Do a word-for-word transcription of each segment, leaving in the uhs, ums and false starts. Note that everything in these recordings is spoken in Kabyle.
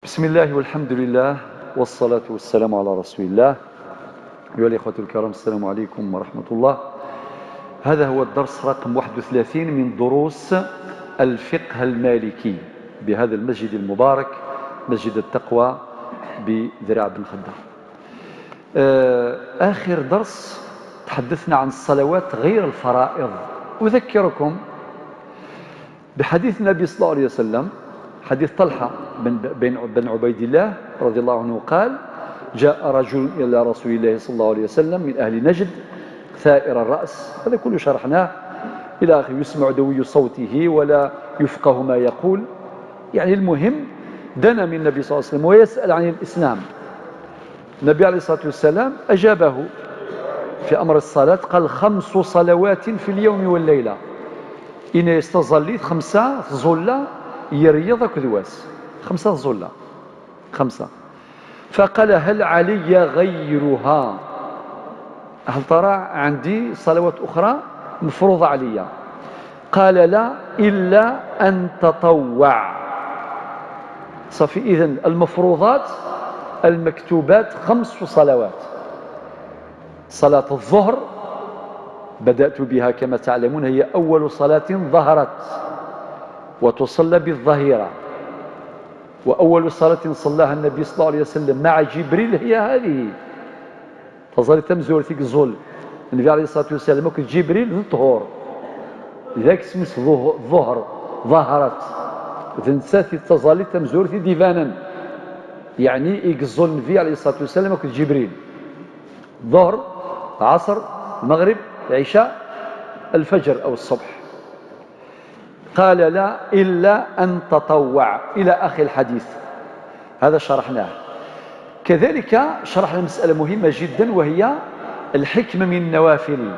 بسم الله والحمد لله والصلاة والسلام على رسول الله. أيها الإخوة الكرام، السلام عليكم ورحمة الله. هذا هو الدرس رقم واحد وثلاثين من دروس الفقه المالكي بهذا المسجد المبارك، مسجد التقوى بذراع بن خدة. آه، آخر درس تحدثنا عن الصلوات غير الفرائض. أذكركم بحديث النبي صلى الله عليه وسلم، حديث طلحة بن، بن، بن عبيد الله رضي الله عنه قال: جاء رجل إلى رسول الله صلى الله عليه وسلم من أهل نجد ثائر الرأس، هذا كله شرحناه إلى آخره، يسمع دوي صوته ولا يفقه ما يقول، يعني المهم دنا من النبي صلى الله عليه وسلم ويسأل عن الإسلام. النبي عليه الصلاة والسلام أجابه في أمر الصلاة، قال: خمس صلوات في اليوم والليلة. إن يستظليت خمسة ظلة يريض كدواس، خمسة ظلة، خمسة. فقال: هل علي غيرها؟ هل ترى عندي صلوات أخرى مفروضة عليا؟ قال: لا، إلا أن تطوع. صافي، إذن المفروضات المكتوبات خمس صلوات. صلاة الظهر بدأت بها كما تعلمون، هي أول صلاة ظهرت وتصلى بالظهيرة، وأول صلاة صلاها النبي صلى الله عليه وسلم مع جبريل هي هذه. Taẓallit tamezwarut i yeẓẓul Nnbi alayhi ṣṣalatu wassalam akked Ǧibril d ṭṭhur. Dak isem-is ḍuh-, ḍuhr, ḍahrat. D nettat i d taẓallit tamezwarut i d-ibanen. Yeɛni i yeẓẓul Nnbi alayhi ṣṣalatu wassalam akked Ǧibril. Ḍuhr, ɛaṣr, lmeɣrib, lɛica, lfeǧr aw ṣṣebḥ. قال: لا، إلا أن تطوع، إلى آخر الحديث. هذا شرحناه. كذلك شرحنا مسألة مهمة جدا، وهي الحكمة من النوافل،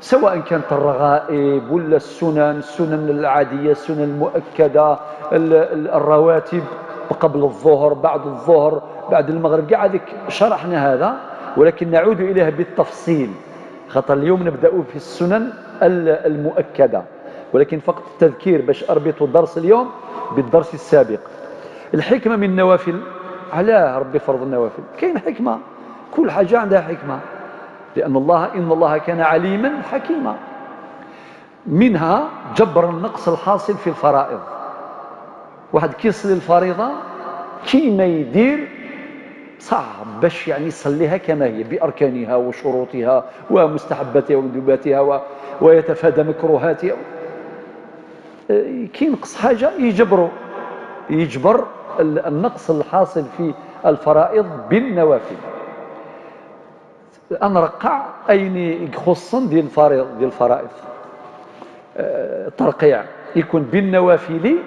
سواء كانت الرغائب ولا السنن، السنن العادية، السنن المؤكدة، ال-، ال-، الرواتب قبل الظهر، بعد الظهر، بعد المغرب، كاع هذيك شرحنا هذا، ولكن نعود إليها بالتفصيل، خاطر اليوم نبدأ في السنن ال-، المؤكدة. ولكن فقط التذكير باش أربطوا درس اليوم بالدرس السابق. الحكمة من النوافل، علاه ربي فرض النوافل؟ كاين حكمة، كل حاجة عندها حكمة، لأن الله، إن الله كان عليما حكيما. منها جبر النقص الحاصل في الفرائض. واحد كيصلي الفريضة كيما يدير، صعب باش يعني يصليها كما هي بأركانها وشروطها ومستحباتها ومندوباتها و-، ويتفادى مكروهاتها. آه، كي ينقص حاجة يجبرو، يجبر ال-، النقص الحاصل في الفرائض بالنوافل. أنرقع أين يخصن ديال الفرائض، ديال الفرائض. آه، الترقيع يكون بالنوافل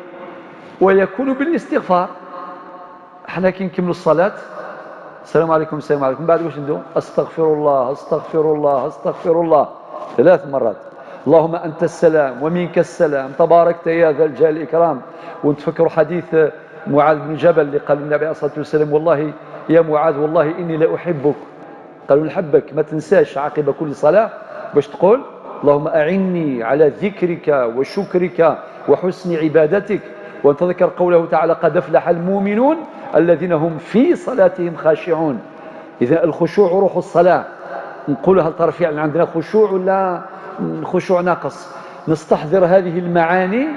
ويكون بالاستغفار. حنا كي نكملوا الصلاة، السلام عليكم، السلام عليكم، بعد واش نديروا؟ أستغفر الله، أستغفر الله، أستغفر الله، ثلاث مرات. اللهم أنت السلام ومنك السلام، تباركت يا ذا الجلال والإكرام. ونتفكروا حديث معاذ بن جبل اللي قال النبي عليه الصلاة والسلام: والله يا معاذ، والله إني لأحبك. قالوا: نحبك. ما تنساش عقب كل صلاة باش تقول: اللهم أعني على ذكرك وشكرك وحسن عبادتك. ونتذكر قوله تعالى: قد أفلح المؤمنون الذين هم في صلاتهم خاشعون. إذن الخشوع روح الصلاة. نقولها لطرف، يعني عندنا خشوع ولا الخشوع ناقص؟ نستحضر هذه المعاني،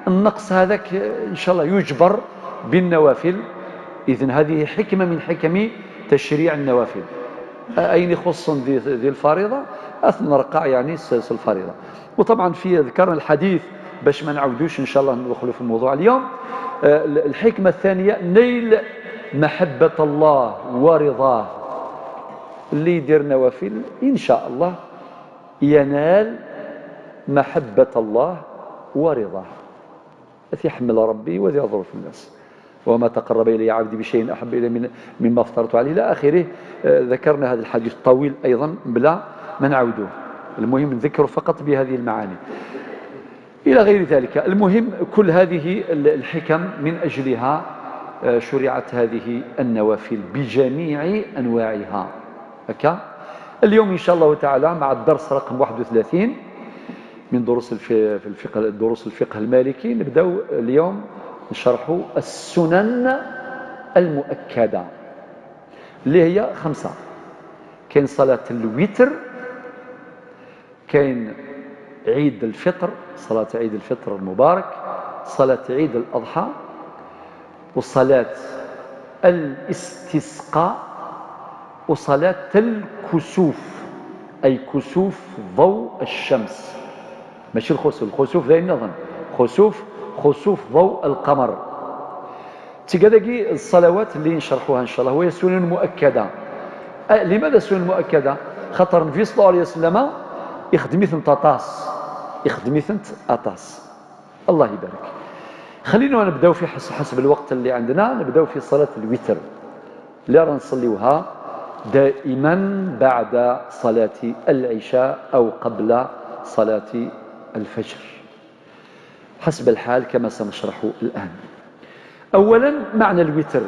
النقص هذاك إن شاء الله يجبر بالنوافل. إذن هذه حكمة من حكم تشريع النوافل. أين يخص ذي، ذي الفريضة؟ أثنى رقع يعني س-، س الفريضة. وطبعا في ذكرنا الحديث باش ما نعودوش إن شاء الله ندخلوا في الموضوع اليوم. آه، الحكمة الثانية نيل محبة الله ورضاه. اللي يدير نوافل إن شاء الله ينال محبة الله ورضاه. أثي يحمل ربي وذي يظهر في الناس. وما تقرب إلي عبدي بشيء أحب إلي من، مما افترضت عليه، إلى آخره. آه، ذكرنا هذا الحديث الطويل أيضا بلا ما نعودوه. المهم نذكر فقط بهذه المعاني. إلى غير ذلك. المهم كل هذه ال-، الحكم من أجلها، آه، شرعت هذه النوافل بجميع أنواعها. هكا. اليوم إن شاء الله تعالى مع الدرس رقم واحد وثلاثين من دروس الف-، في الفقه، دروس الفقه المالكي، نبداو اليوم نشرحو السنن المؤكدة اللي هي خمسة. كاين صلاة الوتر، كاين عيد الفطر، صلاة عيد الفطر المبارك، صلاة عيد الأضحى، وصلاة الاستسقاء، وصلاة الكسوف، أي كسوف ضوء الشمس، ماشي الخسوف. الخسوف ذا نظن، خسوف، خسوف ضوء القمر. تيكاداكي الصلوات اللي نشرحوها إن شاء الله وهي سنن مؤكدة. أه، لماذا سنن مؤكدة؟ خاطر النبي صلى الله عليه وسلم يخدميتنت أطاس، يخدميتنت أطاس. الله يبارك. خلينا نبداو في حس-، حسب الوقت اللي عندنا، نبداو في صلاة الوتر اللي رانا نصليوها دائما بعد صلاة العشاء أو قبل صلاة الفجر، حسب الحال كما سنشرح الآن. أولا، معنى الوتر.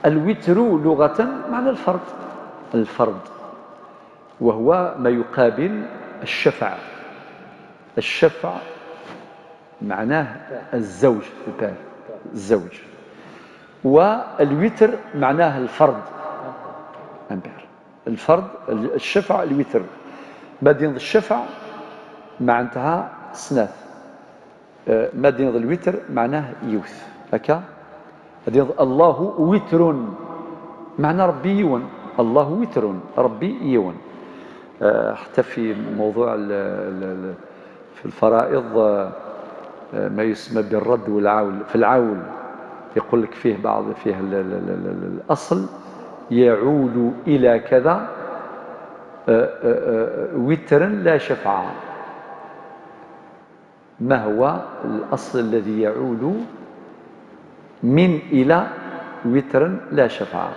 الوتر لغة معنى الفرد، الفرد، وهو ما يقابل الشفع. الشفع معناه الزوج، الزوج، والوتر معناه الفرد، un père. الفرد، الشفع، الوتر. ما دين الشفع معناتها سناث. آه، ما دين الوتر معناه يوث. هكا؟ ما دين الله وتر، معنى ربي يون. الله وتر، ربي يون. آه، حتى في موضوع ال-، ال-، ال-، في الفرائض، آه، آه، ما يسمى بالرد والعول. في العول يقول لك فيه بعض، فيه ال-، ال-، ال-، ال-، الأصل يعول إلى كذا، آه، آه، آه، وترا لا شفعا. ما هو الأصل الذي يعول من إلى وترا لا شفعا؟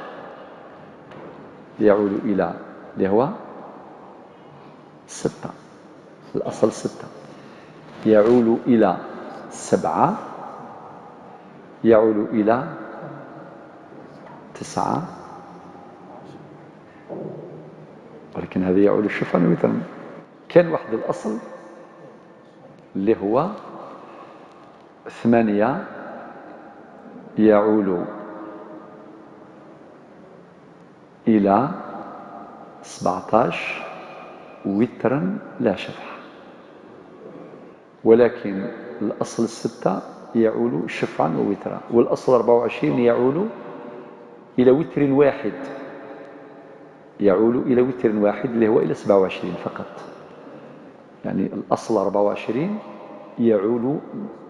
يعول إلى، اللي هو ستة، الأصل ستة، يعول إلى سبعة، يعول إلى تسعة، ولكن هذا يعول شفعا وترا. كان واحد الأصل اللي هو ثمانية يعول إلى سبعتاش وترا لا شفعا، ولكن الأصل الستة يعول شفعا ووترا، والأصل أربعة وعشرين يعول إلى وتر واحد، يعول إلى وتر واحد اللي هو إلى سبعة وعشرين فقط. يعني الأصل أربعة وعشرين يعول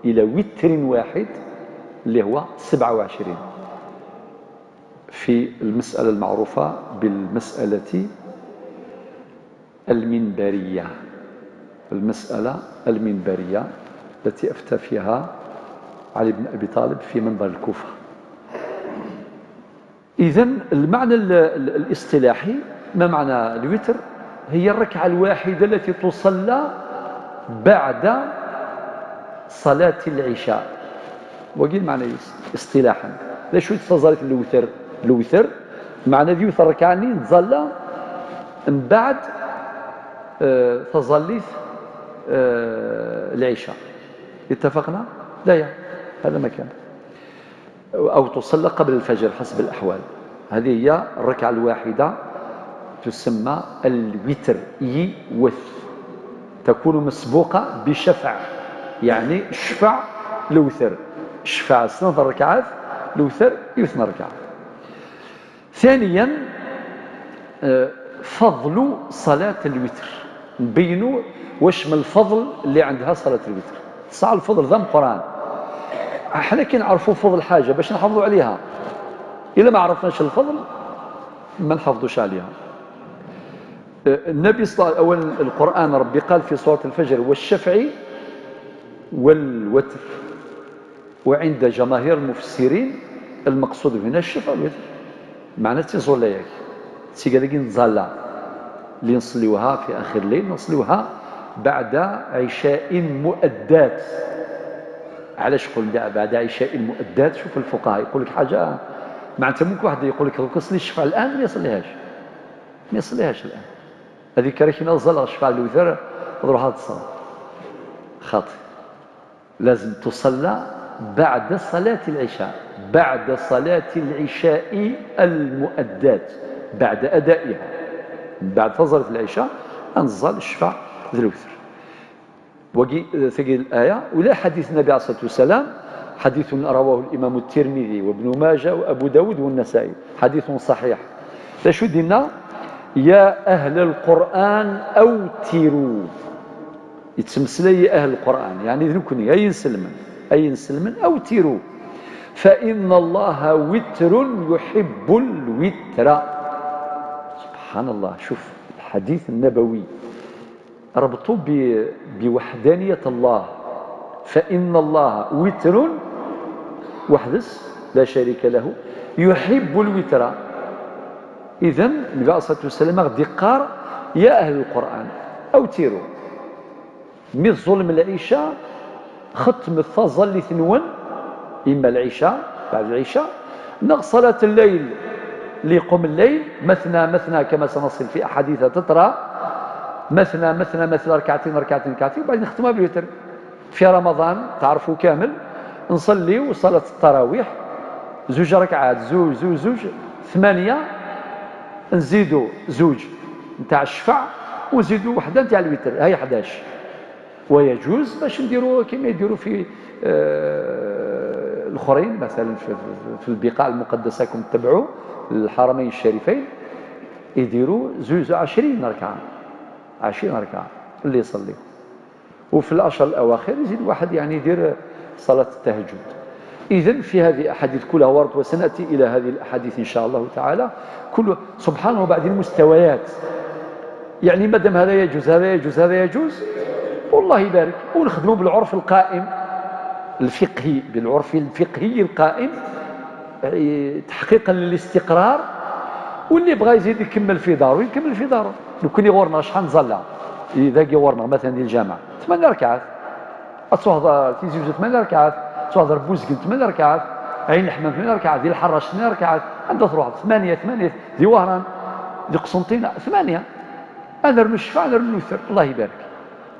إلى وتر واحد اللي هو سبعة وعشرين، في المسألة المعروفة بالمسألة المنبرية، المسألة المنبرية التي أفتى فيها علي بن أبي طالب في منبر الكوفة. إذن المعنى ال-، ال-، الاصطلاحي، ما معنى الوتر؟ هي الركعة الواحدة التي تصلى بعد صلاة العشاء. وقيل معنى يس-، اصطلاحا. لا شو تصلي الوتر؟ الوتر معنى ذي يوثر ركعة نين تصلى من بعد، آه، تصلي، آه، العشاء. اتفقنا؟ لا يا، هذا ما كان. أو تصلى قبل الفجر حسب الأحوال. هذه هي الركعة الواحدة، تسمى الوتر، يوث، تكون مسبوقة بشفع، يعني شفع الوتر، شفع سنة الركعات، الوتر يوث ركعة. ثانيا، آه، فضل صلاة الوتر، نبينوا واش من الفضل اللي عندها صلاة الوتر. صح، الفضل ذا قرآن، احنا كي نعرفوا فضل حاجة باش نحافظوا عليها، إلا ما عرفناش الفضل ما نحافظوش عليها. آه، النبي صلى الله عليه وسلم، أولا القرآن ربي قال في سورة الفجر: "والشفع والوتر". وعند جماهير المفسرين المقصود هنا الشفع والوتر، معنى تيزولا ياك، تيقال لك نزالا اللي نصليوها في آخر الليل، نصليوها بعد عشاء مؤدات. علاش قلنا بعد عشاء مؤدات؟ شوف الفقهاء يقول لك حاجة، معناتها ممكن واحد يقول لك: "دوك نصلي الشفع الآن"، ما يصليهاش، ما يصليهاش الآن. هذيك راك نزل الشفع الوتر، تروح هاد الصلاة. خاطئ. لازم تصلى بعد صلاة العشاء، بعد صلاة العشاء المؤداة، بعد أدائها، بعد صلاة العشاء نصلي الشفع ذي الوتر. وقي-، تقي الآية ولا حديث النبي عليه الصلاة والسلام، حديث رواه الإمام الترمذي وابن ماجه وأبو داود والنسائي، حديث صحيح. شو دينا؟ يا أهل القرآن أوتروا. Yettmeslay i ahl Lqur'an, yeɛni d nekkni, ay inselmen, ay inselmen, أوتروا فإن الله وتر يحب الوتر. سبحان الله، شوف الحديث النبوي، ربطوا ب-، بوحدانية الله، فإن الله وتر وحده لا شريك له يحب الوتر. إذن النبي عليه الصلاة والسلام غادي يقار: يا أهل القرآن أوتروا. Mi tẓullem lɛica, xetmet taẓallit-nwen, إما العشاء, بعد العشاء, neɣ صلاة الليل, ليقم الليل, مثنى مثنى كما سنصل في أحاديث تترى, مثنى مثنى مثنى, ركعتين ركعتين ركعتين, وبعدين نختمها بالوتر. في رمضان تعرفوا كامل نصليو صلاة التراويح زوج ركعات، زوج، زوج، زوج، ثمانية، نزيدوا زوج نتاع الشفع، ونزيدوا وحدة نتاع الوتر، هاي حداش. ويجوز باش نديروا كما يديروا في، آه، الآخرين، مثلًا في، في، في البقاع المقدسة كم تبعوا الحرمين الشريفين، يديروا زوج، عشرين ركعة، عشرين ركعة اللي يصلي. وفي العشر الأواخر يزيد واحد، يعني، يدير صلاة التهجد. إذن في هذه الأحاديث كلها وردت، وسنأتي إلى هذه الأحاديث إن شاء الله تعالى. كل، سبحان الله، بعد المستويات، يعني، مادام هذا يجوز، هذا يجوز، هذا يجوز، والله يبارك، ونخدموا بالعرف القائم الفقهي، بالعرف الفقهي القائم، إيه، تحقيقًا للاستقرار. واللي بغى يزيد يكمل في داره، يكمل في داره. لو كان يغورنا شحال نزلنا، إذا يغورنا مثلًا ديال الجامع، ثمان ركعات. أتوهضر تيزي وزو ثمان ركعات، أتوهضر بوزقن ثمان ركعات، عين الحمام ثمان ركعات، ديال الحراش ثمان ركعات، عندها تروح ثمانية، ثمانية، دي وهران، دي قسنطينة، ثمانية. أنا رنو الشفع، أنا رنو الوتر، الله يبارك.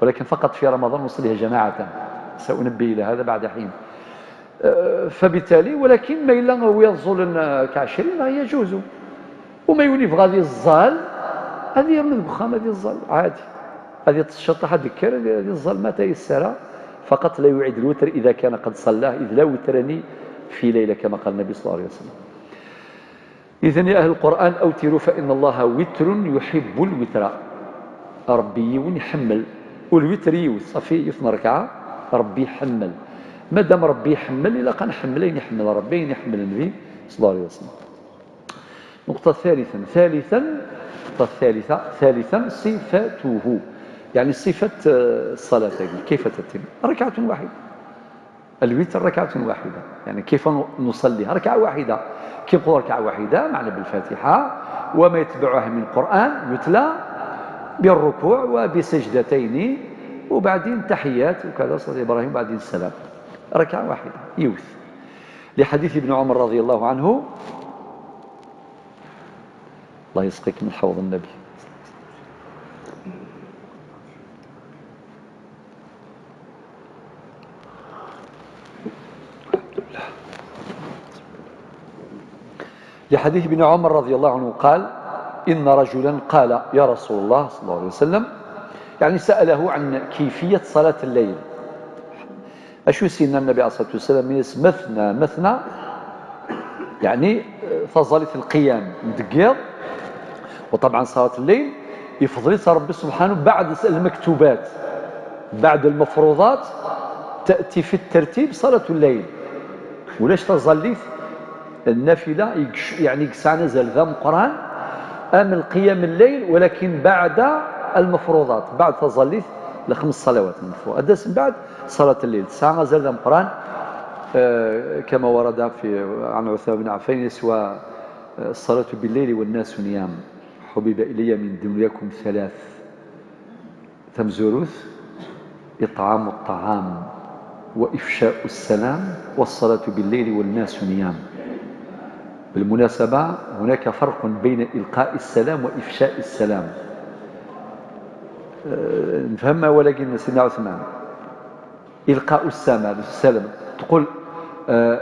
ولكن فقط في رمضان نصليها جماعة، سأنبه إلى هذا بعد حين. آه، فبالتالي، ولكن ما إلا هو يظل إن كعشرين راه يجوز. وما يولي يبغى هذه الظال، هذه يرمي بخام هذه الظال عادي. هذه الشطحة ذكر، هذه، هذه الظال ما تيسر. فقط لا يعيد الوتر إذا كان قد صلاه، إذ لا وترني في ليلة كما قال النبي صلى الله عليه وسلم. إذن يا أهل القرآن أوتروا فإن الله وتر يحب الوتر. ربي يون يحمل، والوتر يوت صافي يوت ركعة، ربي يحمل. مادام ربي يحمل، إلا كان حملين يحمل ربي، يحمل النبي صلى الله عليه وسلم. نقطة ثالثا، ثالثا، النقطة الثالثة، ثالثا صفته، يعني صفة، آه، الصلاة هذه كيف تتم؟ ركعة واحدة. الوتر ركعة واحدة، يعني كيف ن-، نصليها؟ ركعة واحدة. كي نقول ركعة واحدة، معنى بالفاتحة وما يتبعها من قرآن يتلى، بالركوع وبسجدتين، وبعدين تحيات وكذا، صلاة إبراهيم، وبعدين السلام. ركعة واحدة يوث، لحديث ابن عمر رضي الله عنه. الله يسقيك من حوض النبي. لحديث ابن عمر رضي الله عنه قال: إن رجلا قال: يا رسول الله، صلى الله عليه وسلم، يعني سأله عن كيفية صلاة الليل. أشو سيدنا النبي عليه الصلاة والسلام يس مثنى مثنى، يعني، آه، فضلت القيام مدقير. وطبعًا صلاة الليل يفضلت ربي سبحانه بعد المكتوبات، بعد المفروضات تأتي في الترتيب صلاة الليل. ولاش تظليت النافلة يقش-، يعني يقسعنا زال ذا مقران أم القيام الليل، ولكن بعد المفروضات، بعد تظليت لخمس صلوات المفروضات. هذا من بعد صلاة الليل. تسعة غزال ذا مقران، آه، كما ورد في، عن عثمان بن عفان، يسوى، آه، الصلاة بالليل والناس نيام. حبب إلي من دنياكم ثلاث. تمزوروث، إطعام الطعام وإفشاء السلام والصلاة بالليل والناس نيام. بالمناسبة، هناك فرق بين إلقاء السلام وإفشاء السلام. آه، نفهم، ولكن سيدنا عثمان، إلقاء السلام، السلام، تقول: آه، آه،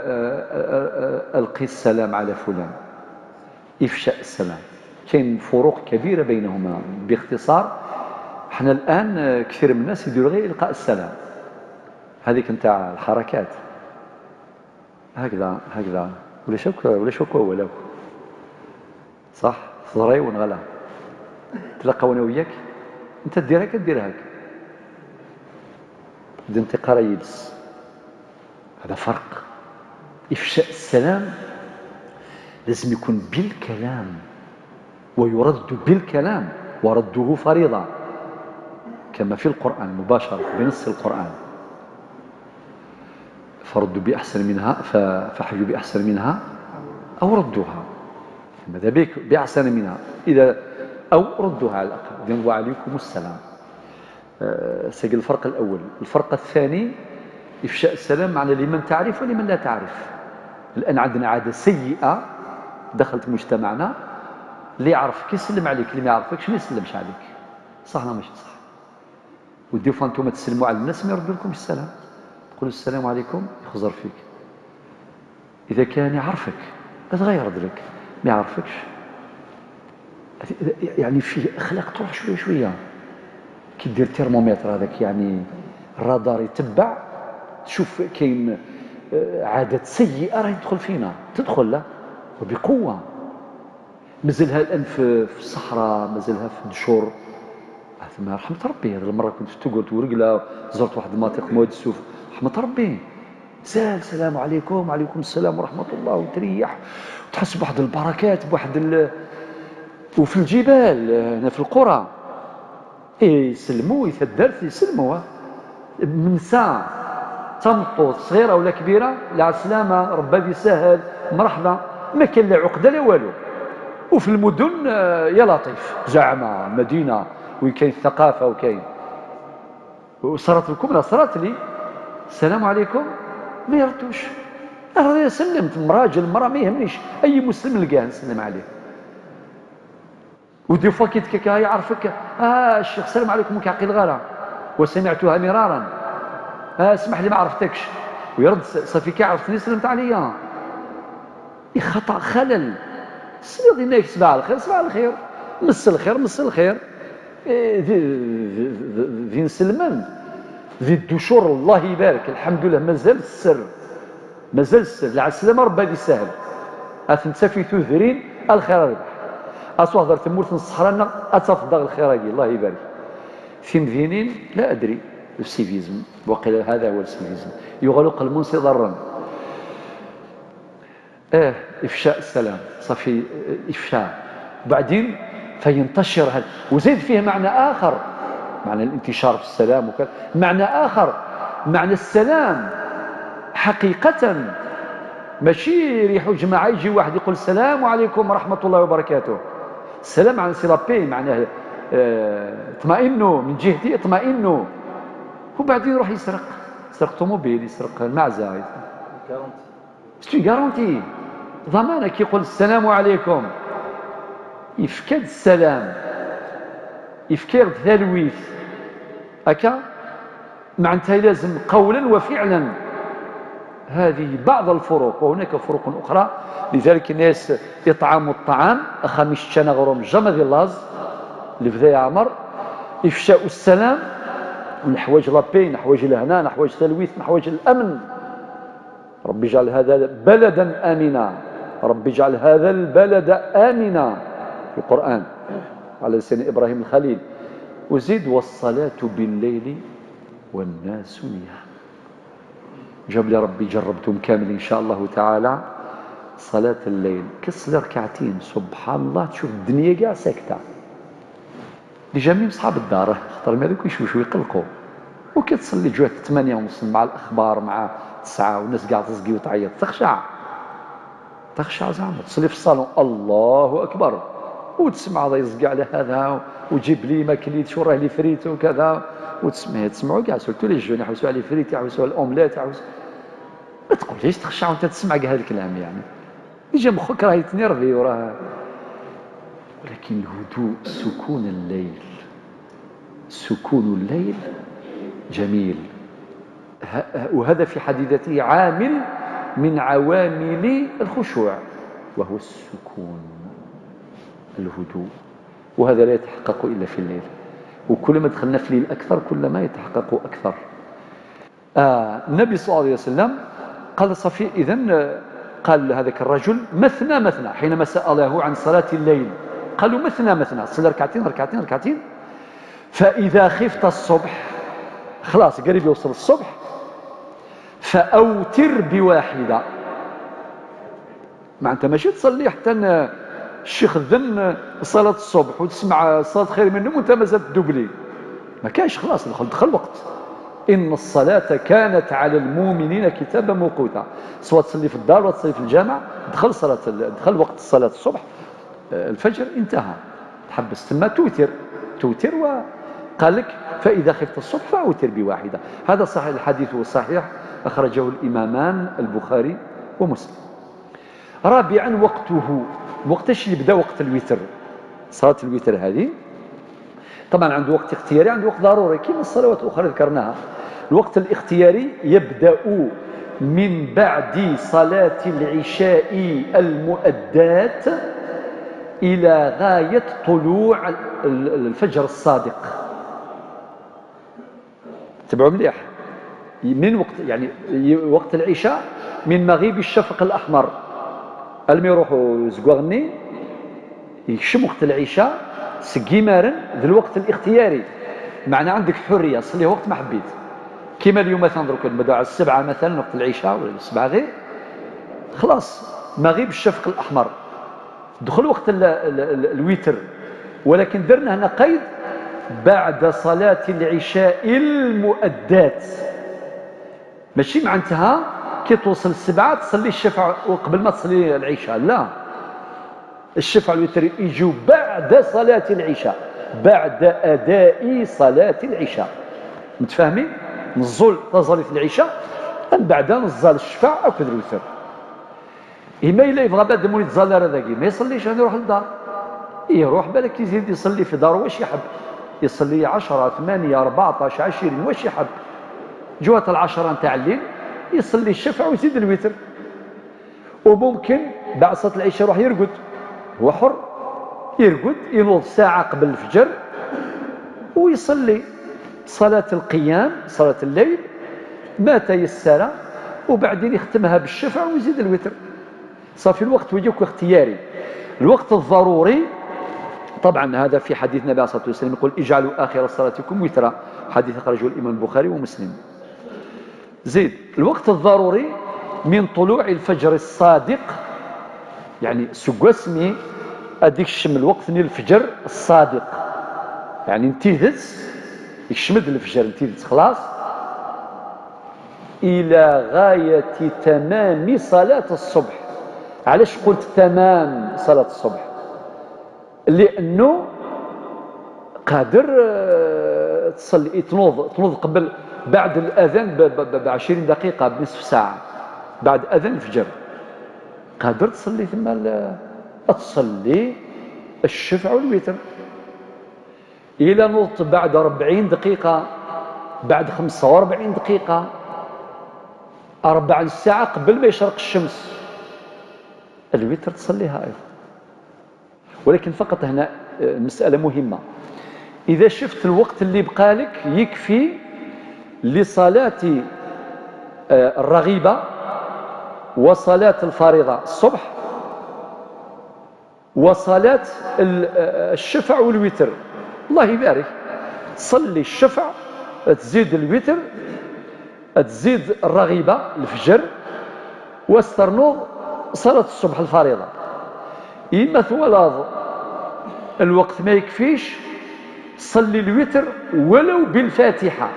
آه، آه، ألقي السلام على فلان، إفشاء السلام. كاين فروق كبيرة بينهما. باختصار، احنا الآن، آه، كثير من الناس يديروا غير إلقاء السلام، هذيك نتاع الحركات، هكذا هكذا، ولا شك ولا شك ولا. صح؟ تضري ونغلى، تلقى وانا وياك، انت دير هكا، دير هكا، بدي انتقال يبس. هذا فرق. إفشاء السلام لازم يكون بالكلام، ويرد بالكلام، ورده فريضة، كما في القرآن مباشرة بنص القرآن: فردوا بأحسن منها، ف- فحيوا بأحسن منها أو ردوها. ماذا بك بأحسن منها؟ إذا أو ردوها على الأقل، إذن وعليكم السلام. آه، سجل الفرق الأول. الفرق الثاني: إفشاء السلام معنى لمن تعرف ولمن لا تعرف. الآن عندنا عادة سيئة دخلت مجتمعنا: اللي يعرفك يسلم عليك، اللي ما يعرفكش ما يسلمش عليك. صح ولا ماشي صح؟ وديفوا انتم تسلموا على الناس ما يردوا لكمش السلام، تقولوا: "السلام عليكم"، يخزر فيك. إذا كان يعرفك، هذا غير يرد لك، ما يعرفكش. يعني، في أخلاق تروح شوية شوية. كي دير ترمومتر هذاك، يعني، الرادار يتبع، تشوف كاين، آه، عادات سيئة راهي تدخل فينا، تدخل، لا، وبقوة. مازالها الآن في، في الصحراء، مازالها في الدشور. آه، ثم رحمة ربي. هذه المرة كنت في توغوت ورقلة، زرت واحد المناطق مواد السوف، رحمة ربي. سال: "السلام عليكم". "وعليكم السلام ورحمة الله"، وتريح، وتحس بواحد البركات، بواحد ال-، وفي الجبال، آه، هنا في القرى، إيه، يسلموا، يتدرت، يسلموا، آه. من ساعة، تمطوط صغيرة ولا كبيرة، "على السلامة، ربي يسهل، مرحبا". ما كان لا عقدة لا والو. وفي المدن، آه، يا لطيف، زعما مدينة وين كاين الثقافة وكاين. وصارت لكم؟ لا، صارت لي. "السلام عليكم"، ما يردوش. أنا سلمت، راجل، مرأة، ما يهمنيش، أي مسلم نلقاه نسلم عليه. ودي فوا كي تكاكا يعرفك: "آه، الشيخ، السلام عليكم، كيعقل غارة، وسمعتها مرارا. آه، اسمح لي، ما عرفتكش". ويرد: "صافي، كي عرفتني سلمت عليا". إيه، خطأ، خلل. السيد يناك: "صباح الخير، صباح الخير. مس الخير، مس الخير". إيه، ذي، ذي، ذي، ذي نسلمن. ذي الدشور، الله يبارك، الحمد لله، مازال السر. مازال السر. "على السلامة، ربي هذه سهل". أثنتا في تذرين، الخير ربح. أتوهدر تمورت الصحراء، أتفضل الخير هاكي، الله يبارك. في مدينين، لا أدري، السيفيزم، وقيل هذا هو السيفيزم. يغلق المنصي ضرا. آه، إفشاء السلام، صافي، آه، إفشاء. بعدين فينتشر هذا، وزيد فيه معنى آخر، معنى الانتشار في السلام وكذا، معنى آخر، معنى السلام حقيقة. ماشي يريحوا جماعة، يجي واحد يقول: "السلام عليكم ورحمة الله وبركاته". السلام عن سي لابي، معناه، آه، اطمئنوا، من جهتي اطمئنوا. وبعدين يروح يسرق، يسرق طوموبيل، يسرق المعزة. C'est une garantie. ضمانة. كيقول: "السلام عليكم"، يفكد السلام، يفكد ثلويث. هكا معناتها لازم قولا وفعلا. هذه بعض الفروق، وهناك فروق أخرى. لذلك الناس إطعام الطعام، أخا مش تشانا غروم جامع ذي اللاز، اللي بدا يعمر، إفشاء السلام، نحوج لابي، نحوج الهنا، نحوج ثلويث، نحوج الأمن. رب اجعل هذا بلدا آمنا، رب اجعل هذا البلد آمنا، في القرآن على لسان إبراهيم الخليل. وزيد: "والصلاة بالليل والناس نيام". جاب لي ربي، جربتهم كامل إن شاء الله تعالى. صلاة الليل، كصلي ركعتين، سبحان الله، تشوف الدنيا كاع ساكتة. ديجا ميم صحاب الدار، خاطر مالك يشوشوا يقلقوا. وكي تصلي جوات ثمانية ونص مع الأخبار، مع تسعة، والناس قاع تزقي وتعيط، تخشع. تخشع زعما، تصلي في الصالون، الله أكبر. وتسمع هذا يزقي على هذا، وجيب لي ما كليتش، وراه لي فريت وكذا. وتسمع، تسمعوا كاع، surtout les jeunes، يحوسوا على لي فريت، يحوسوا على الأومليت، يحوسوا. ما تقوليش تخشع وانت تسمع كاع هذا الكلام، يعني. ديجا مخك راه يتنيرفي وراه. ولكن الهدوء، سكون الليل، سكون الليل جميل. ه-، وهذا في حد ذاته عامل من عوامل الخشوع، وهو السكون، الهدوء، وهذا لا يتحقق إلا في الليل، وكلما دخلنا في الليل أكثر كلما يتحقق أكثر. آه النبي صلى الله عليه وسلم قال: صافي، إذن، آه، قال هذاك الرجل: مثنى مثنى، حينما سأله عن صلاة الليل، قالوا: مثنى مثنى، صلي ركعتين ركعتين ركعتين، فإذا خفت الصبح، خلاص قريب يوصل الصبح، فأوتر بواحدة. معناتها ماشي تصلي حتى ن-، الشيخ ذن صلاة الصبح وتسمع صلاة خير من النوم وانت مازال تدوبلي. ما كاينش، خلاص، دخل، دخل وقت. إن الصلاة كانت على المؤمنين كتابا موقوتا. سواء تصلي في الدار ولا تصلي في الجامع، دخل صلاة ال-، دخل وقت صلاة الصبح، آه، الفجر انتهى، تحبس تما، توتر، توتر، وقال لك: فإذا خفت الصبح فأوتر بواحدة. هذا صحيح، الحديث صحيح، أخرجه الإمامان البخاري ومسلم. رابعا، وقته. وقتاش يبدا وقت الوتر؟ صلاة الوتر هذه طبعا عنده وقت اختياري، عنده وقت ضروري، كما الصلوات الأخرى ذكرناها. الوقت الاختياري يبدأ من بعد صلاة العشاء المؤداة إلى غاية طلوع ال-، ال-، الفجر الصادق. تبعوا مليح. من وقت، يعني، ي-، وقت العشاء، من مغيب الشفق الأحمر. الم يروحوا زكواغني، يكشم وقت العشاء، سقيمارن ذا الوقت الاختياري. معنى عندك حرية، صليه وقت ما حبيت. كيما اليوم مثلا، درك نبداو على السبعة مثلا وقت العشاء، ولا السبعة غير، خلاص، مغيب الشفق الأحمر. دخل وقت ال-، ال-، ال-، الوتر، ولكن درنا هنا قيد: بعد صلاة العشاء المؤدات. ماشي معناتها كي توصل السبعة تصلي الشفع وقبل ما تصلي العشاء، لا. الشفع والوتر يجوا بعد صلاة العشاء، بعد أداء صلاة العشاء. متفاهمين؟ نزول تزاليت العشاء، من بعد نزال الشفع أكد الوتر. إما إلا يبغى بعد ما يتزال راه ذاكي، ما يصليش، هذا يروح للدار. يروح بالك يزيد يصلي في دار واش يحب، يصلي عشرة، ثمانية، أربعطاش، عشرين، واش يحب. جوات العشرة نتاع الليل يصلي الشفع ويزيد الوتر. وممكن بعد صلاة العشاء يروح يرقد، هو حر، يرقد، ينوض ساعة قبل الفجر ويصلي صلاة القيام، صلاة الليل، ما تيسر، وبعدين يختمها بالشفع ويزيد الوتر. صافي، الوقت ويجيك اختياري. الوقت الضروري، طبعا هذا في حديث النبي عليه الصلاة والسلام يقول: اجعلوا آخر صلاتكم وترا، حديث أخرجه الإمام البخاري ومسلم. زيد، الوقت الضروري من طلوع الفجر الصادق، يعني سكواسمي أديك الشم الوقت من الفجر الصادق، يعني نتيذت يكشمد الفجر نتيذت خلاص، إلى غاية تمام صلاة الصبح. علاش قلت تمام صلاة الصبح؟ لأنه قادر، آه، تصلي، تنوض، تنوض قبل، بعد الأذان ب-، ب-، ب-، بعشرين دقيقة، بنصف ساعة، بعد أذان الفجر، قادر تصلي ثم ال-، تصلي الشفع والوتر. إلا نضت بعد أربعين دقيقة، بعد خمسة وأربعين دقيقة، أربع ساعة قبل ما يشرق الشمس، الوتر تصليها أيضا. ولكن فقط هنا، آه، مسألة مهمة. إذا شفت الوقت اللي بقالك يكفي لصلاة، آه، الرغيبة وصلاة الفريضة الصبح، وصلاة ال-، آه، الشفع والوتر. الله يبارك، تصلي الشفع، تزيد الوتر، تزيد الرغيبة الفجر، واسترنوض صلاة الصبح الفريضة. إما ثولاض الوقت ما يكفيش، صلي الوتر ولو بالفاتحة،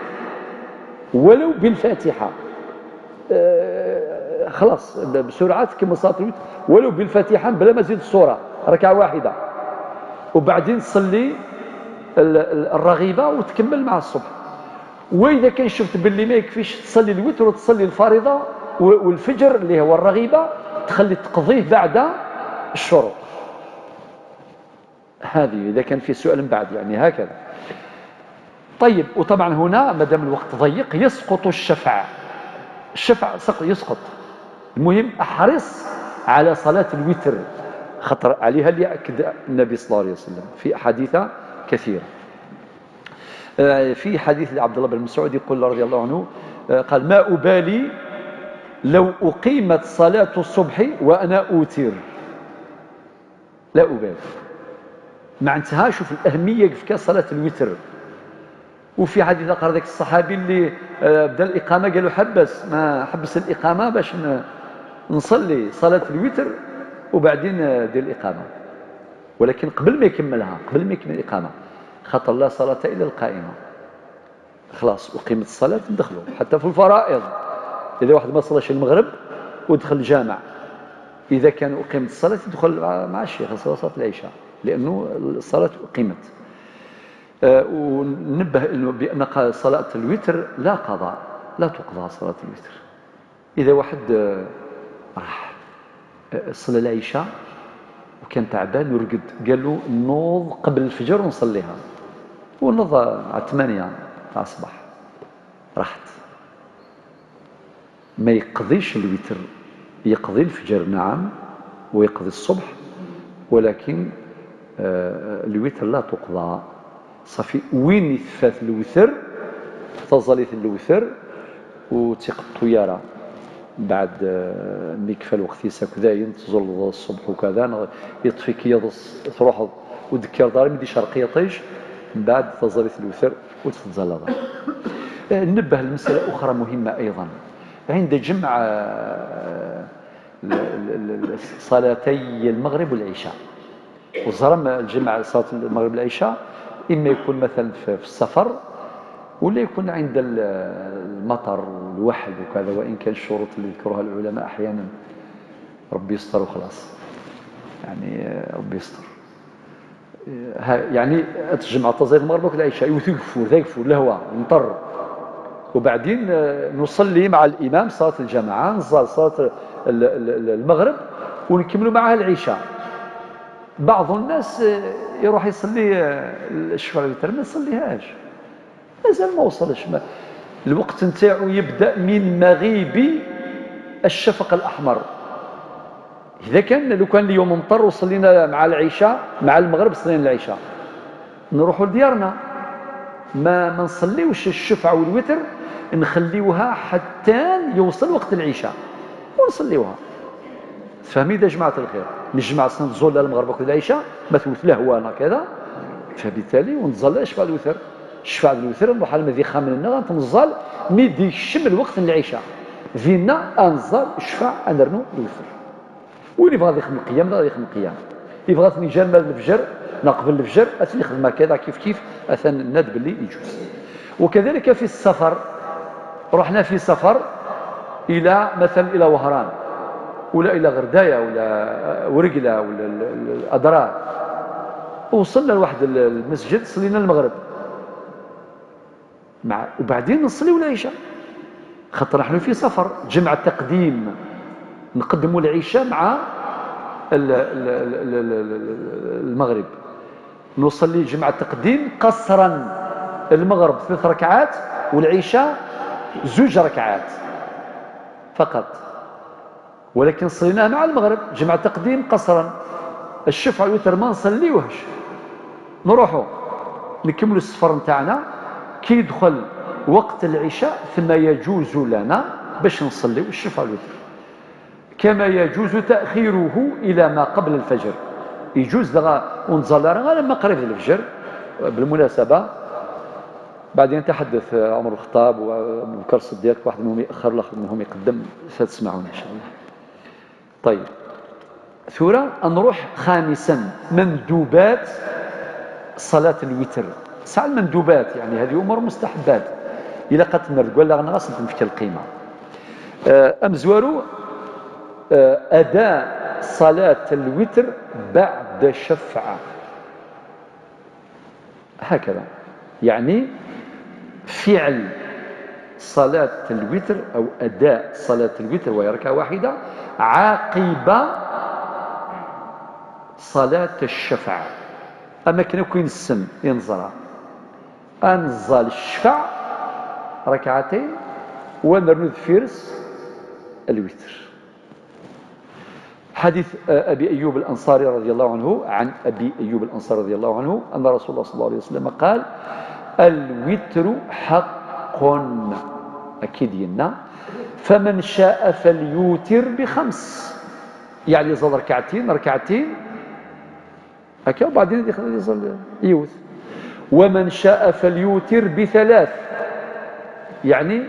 ولو بالفاتحة. آه، خلاص، ب-، بسرعة تكمل صلاة الوتر، ولو بالفاتحة بلا ما تزيد السورة، ركعة واحدة، وبعدين تصلي ال-، ال-، الرغيبة وتكمل مع الصبح. وإذا كان شفت باللي ما يكفيش تصلي الوتر وتصلي الفريضة و-، والفجر اللي هو الرغيبة، تخلي تقضيه بعد الشروق. هذه إذا كان في سؤال من بعد، يعني هكذا. طيب، وطبعا هنا مادام الوقت ضيق يسقط الشفع، الشفع سق-، يسقط. المهم، احرص على صلاة الوتر، خاطر عليها اللي أكد النبي صلى الله عليه وسلم في أحاديث كثيرة. آه، في حديث لعبد الله بن مسعود يقول رضي الله عنه، آه، قال: "ما أبالي لو أقيمت صلاة الصبح وأنا أوتر". لا أبالي. معناتها شوف الأهمية كيف كان صلاة الوتر. وفي حديث آخر، ذاك الصحابي اللي، آه، بدا الإقامة، قالوا: "حبس، ما حبس الإقامة باش ن-، نصلي صلاة الوتر وبعدين، آه، دير الإقامة". ولكن قبل ما يكملها، قبل ما يكمل الإقامة، خاطر: "لا صلاة إلا القائمة". خلاص، أقيمت الصلاة، ندخلوا. حتى في الفرائض، إذا واحد ما صلاش المغرب ودخل الجامع، إذا كان أقيمت الصلاة، يدخل مع، مع الشيخ يصلي صلاة العشاء، لأنه الصلاة أقيمت. آه، وننبه إنه بأن ق-، صلاة الوتر لا قضاء، لا تقضى صلاة الوتر. إذا واحد، آه، راح، آه، صلى العشاء وكان تعبان ورقد، قال له: "نوض قبل الفجر ونصليها". ونض على ثمانية تاع الصباح، راحت. ما يقضيش الوتر، يقضي الفجر نعم، ويقضي الصبح، ولكن، آه، الوتر لا تقضى. صافي، وين يتفات الوتر، تزاليت الوتر، وتيق الطيارة بعد، آه، مي كفى الوقت يساك داين، تزول الصبح وكذا، نغ-، يطفي كي يضص، تروح وذكر داري، مدي شرقية طيش، من بعد تزاليت الوتر وتتزال داري. آه، ننبه لمسألة أخرى مهمة أيضًا. عند جمع، آه، ال-، ال-، ال-، ال-، صلاتي المغرب والعشاء، وزرم الجمع صلاة المغرب والعشاء، إما يكون مثلًا في، في السفر، ولا يكون عند ال-، المطر والوحل وكذا، وإن كان الشروط اللي ذكروها العلماء أحيانًا. ربي يستر وخلاص. يعني، آه، ربي يستر. ها، يعني، تجمع تزايد المغرب وقت العشاء، يوثق فور، ذاك فور، الهواء، نطر. وبعدين، آه، نصلي مع الإمام صلاة الجماعة، نزال صلاة ال-، ال-، ال-، المغرب، ونكملوا معها العشاء. بعض الناس، آه، يروح يصلي، آه، الشفع الوتر، ما يصليهاش. مازال ما وصلش، ما، الوقت نتاعو يبدأ من مغيب الشفق الأحمر. إذا كان، لو كان اليوم مطر وصلينا مع العشاء، مع المغرب صلينا العشاء، نروحوا لديارنا، ما، ما نصليوش الشفع والوتر، نخليوها حتى يوصل وقت العشاء ونصليوها. فهمي يا جماعة الخير، نجمع سنة الزول المغرب وقت العشاء، ما توت له هو أنا كذا، فبالتالي ونتزال الشفع الوتر. الشفع الوتر نروح على المذيخة من هنا، غنتمزال مي دي الشم الوقت العشاء، فينا أنزال الشفع أنرنو الوتر. وين يبغى يخدم القيام، لا يخدم القيام. يبغى ثاني جال مال الفجر، نقبل الفجر، أثني يخدم هكذا كيف كيف، أثن ناد باللي يجوز. وكذلك في السفر، رحنا في سفر إلى، مثلًا، إلى وهران، ولا إلى غرداية، ولا ورقلة، ولا ال-، ال-، الأدرار، وصلنا لواحد ال-، المسجد، صلينا المغرب. مع، وبعدين نصليو العشاء، خاطر نحن في سفر، جمع تقديم، نقدموا العشاء مع ال-، ال-، ال-، ال-، ال-، ال-، المغرب. نصلي جمع تقديم قصرا، المغرب ثلاث ركعات والعشاء زوج ركعات فقط، ولكن صليناه مع المغرب جمع تقديم قصرا. الشفع والوتر ما نصليوهش، نروحوا نكملوا السفر نتاعنا. كي يدخل وقت العشاء ثم يجوز لنا باش نصليو الشفع والوتر، كما يجوز تأخيره إلى ما قبل الفجر. يجوز دغا ونتزال راه غير ما قريب الفجر. بالمناسبة، بعدين تحدث عمر الخطاب وأبو بكر الصديق، واحد منهم يأخر، الآخر منهم يقدم، ستسمعون إن شاء الله. طيب، ثورة نروح خامسا، مندوبات صلاة الوتر. ساعة المندوبات، يعني، هذه أمور مستحبات. إلا قد نرد ولا غنغاس نتمشى القيمة. آه، أمزوارو، آه، أداء صلاة الوتر بعد شفعة. هكذا. يعني فعل صلاة الوتر أو أداء صلاة الوتر، وهي ركعة واحدة، عقب صلاة الشفع. أما كنا كوين السم ينزرع، أنزل الشفع ركعتين، ونرنو فيرس الوتر. حديث، آه، أبي أيوب الأنصاري رضي الله عنه، عن أبي أيوب الأنصاري رضي الله عنه أن رسول الله صلى الله عليه وسلم قال: "الوتر حق". أكيد ينا. "فمن شاء فليوتر بخمس". يعني زاد ركعتين، ركعتين هكا، وبعدين يخ-، يصلي يوث. "ومن شاء فليوتر بثلاث". يعني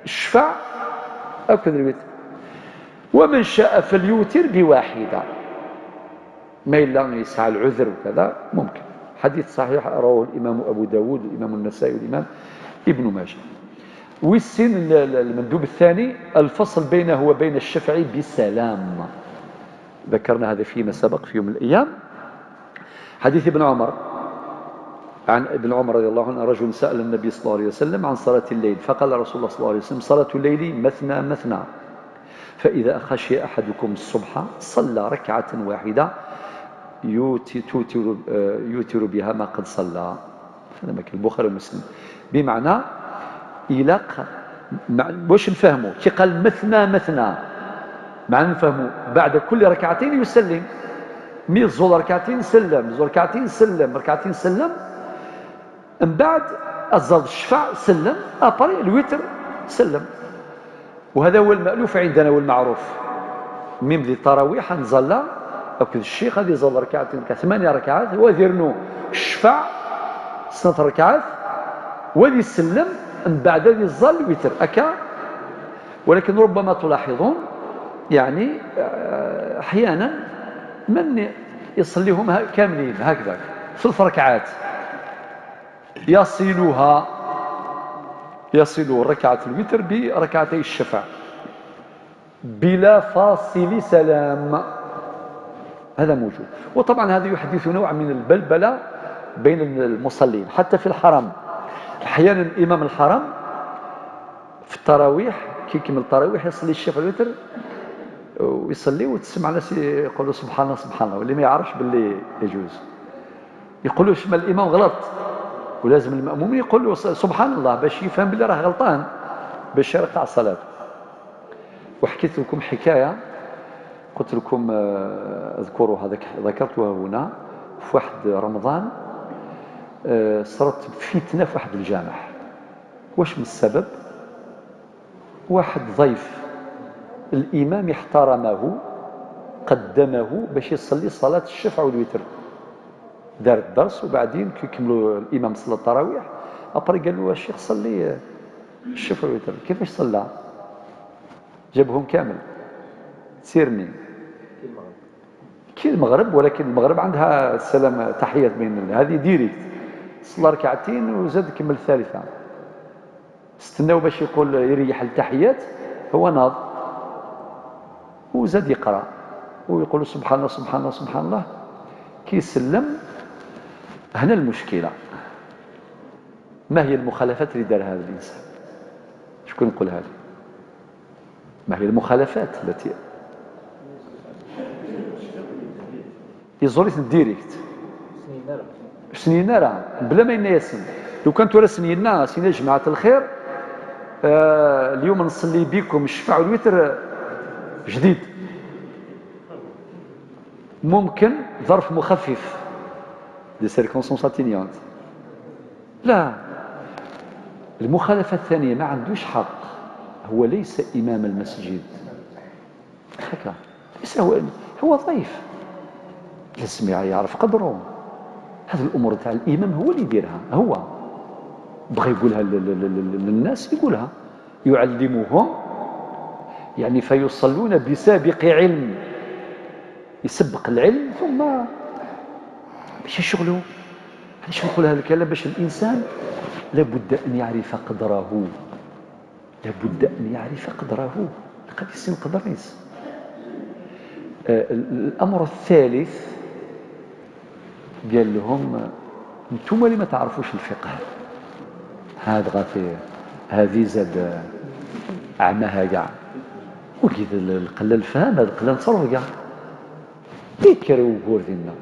الشفع أكد الوتر. "ومن شاء فليوتر بواحدة". ما إلا يسعى العذر وكذا ممكن. حديث صحيح رواه الإمام أبو داود والإمام النسائي والإمام ابن ماجه. والسين ال-، ال-، المندوب الثاني: الفصل بينه وبين الشفع بسلام. ذكرنا هذا فيما سبق في يوم من الأيام. حديث ابن عمر، عن ابن عمر رضي الله عنه: رجل سأل النبي صلى الله عليه وسلم عن صلاة الليل، فقال رسول الله صلى الله عليه وسلم: "صلاة الليل مثنى مثنى، فإذا خشي أحدكم الصبح صلى ركعة واحدة يوت-، توتر، آه، يوتر بها ما قد صلى". هذا ما كان البخاري ومسلم. بمعنى، إلا ق-، مع-، واش نفهموا؟ كي قال: "مثنى مثنى"، مع نفهموا بعد كل ركعتين يسلم. مي زول ركعتين سلم، زول ركعتين سلم، ركعتين سلم. من بعد الزاد الشفع سلم، أبري الوتر سلم. وهذا هو المألوف عندنا والمعروف. ميم ذي التراويح نزل أكد الشيخ هذه زاد ركعتين، كثمانية ركعات، وذيرنو الشفع سنة ركعات، وذي سلم من بعد ذي زال الوتر أكا. ولكن ربما تلاحظون، يعني، آه، أحيانا من يصليهم ه-، كاملين هكذا، ثلاث ركعات، يصلها، يصل ركعة الوتر بركعتي الشفع بلا فاصل سلام. هذا موجود. وطبعا هذا يحدث نوع من البلبلة بين المصلين حتى في الحرم. أحيانا إمام الحرم في التراويح، كي يكمل التراويح يصلي الشفع والوتر ويصلي، وتسمع ناس يقولوا: "سبحان الله، سبحان الله"، واللي ما يعرفش باللي يجوز. يقولوا: "شما الإمام غلط"، ولازم المأموم يقول له: "سبحان الله"، باش يفهم باللي راه غلطان، باش يرقع صلاته. وحكيت لكم حكاية، قلت لكم، آه، اذكروا هذاك، ذكرتها هنا، في واحد رمضان، آه، صارت فتنة في واحد الجامع. واش من السبب؟ واحد ضيف، الإمام احترمه، قدمه باش يصلي صلاة الشفع والوتر. دار الدرس، وبعدين كي كملوا الإمام صلى التراويح، أبري قال له: "الشيخ، صلي الشفع والوتر". كيفاش صلى؟ جابهم كامل. سيرني. كي المغرب، ولكن المغرب عندها السلام، تحيات بين ال-، هذه ديريكت. صلى ركعتين وزاد كمل الثالثة. استناو باش يقول يريح التحيات، هو ناض وزاد يقرأ ويقول: "سبحان الله، سبحان الله، سبحان الله". كي يسلم، هنا المشكلة. ما هي المخالفات اللي دارها هذا الإنسان؟ شكون يقولها لي؟ ما هي المخالفات التي يزوريت ديريكت؟ سنين راه، بلا ما ينا ياسين. لو كان تورا سنينا، سنين جماعة الخير، آه، اليوم نصلي بكم الشفع والوتر جديد. ممكن ظرف مخفف، des circonstances atténuantes. لا، المخالفة الثانية ما عندوش حق، هو ليس إمام المسجد. هكا. ليس هو، هو ضيف. لازم يعرف قدره. هذه الأمور تاع الإمام هو اللي يديرها، هو بغى يقولها ل-، ل-، ل-، ل-، للناس يقولها، يعلمهم، يعني، فيصلون بسابق علم، يسبق العلم، ثم ماشي شغله. علاش نقول هذا الكلام؟ باش الإنسان لابد أن يعرف قدره، لابد أن يعرف قدره، قد يسن قدريس. آه، ال-، الأمر الثالث، قال لهم: "نتوما اللي ما تعرفوش الفقه". هاد غافي، هذه زاد عماها كاع. وكيف ال-، القلة الفهم، هذا القلة نتصرف كاع. إكر وجور دينا.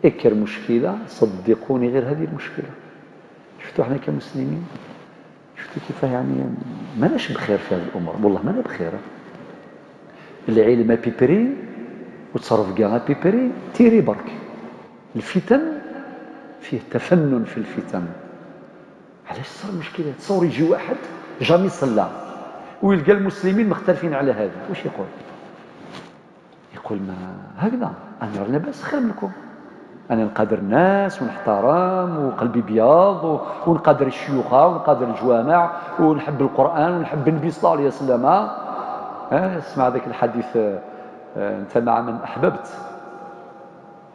إكر مشكلة، صدقوني غير هذه المشكلة. شفتوا احنا كمسلمين؟ شفتوا كيف، يعني، ماناش بخير في هذه الأمور، والله مانا بخير. العلم à peu près وتربقة à peu près, tiri برك. الفتن فيه تفنن في الفتن. علاش تصير مشكلة؟ تصور يجي واحد jamais صلى ويلقى المسلمين مختلفين على هذا، واش يقول؟ يقول: "ما هكذا، أنا على لاباس خير منكم. أنا نقادر الناس ونحترم وقلبي بياض و-، ونقادر الشيوخة ونقادر الجوامع ونحب القرآن ونحب النبي صلى الله عليه وسلم." ها، اسمع ذاك الحديث، آه، "أنت مع من أحببت."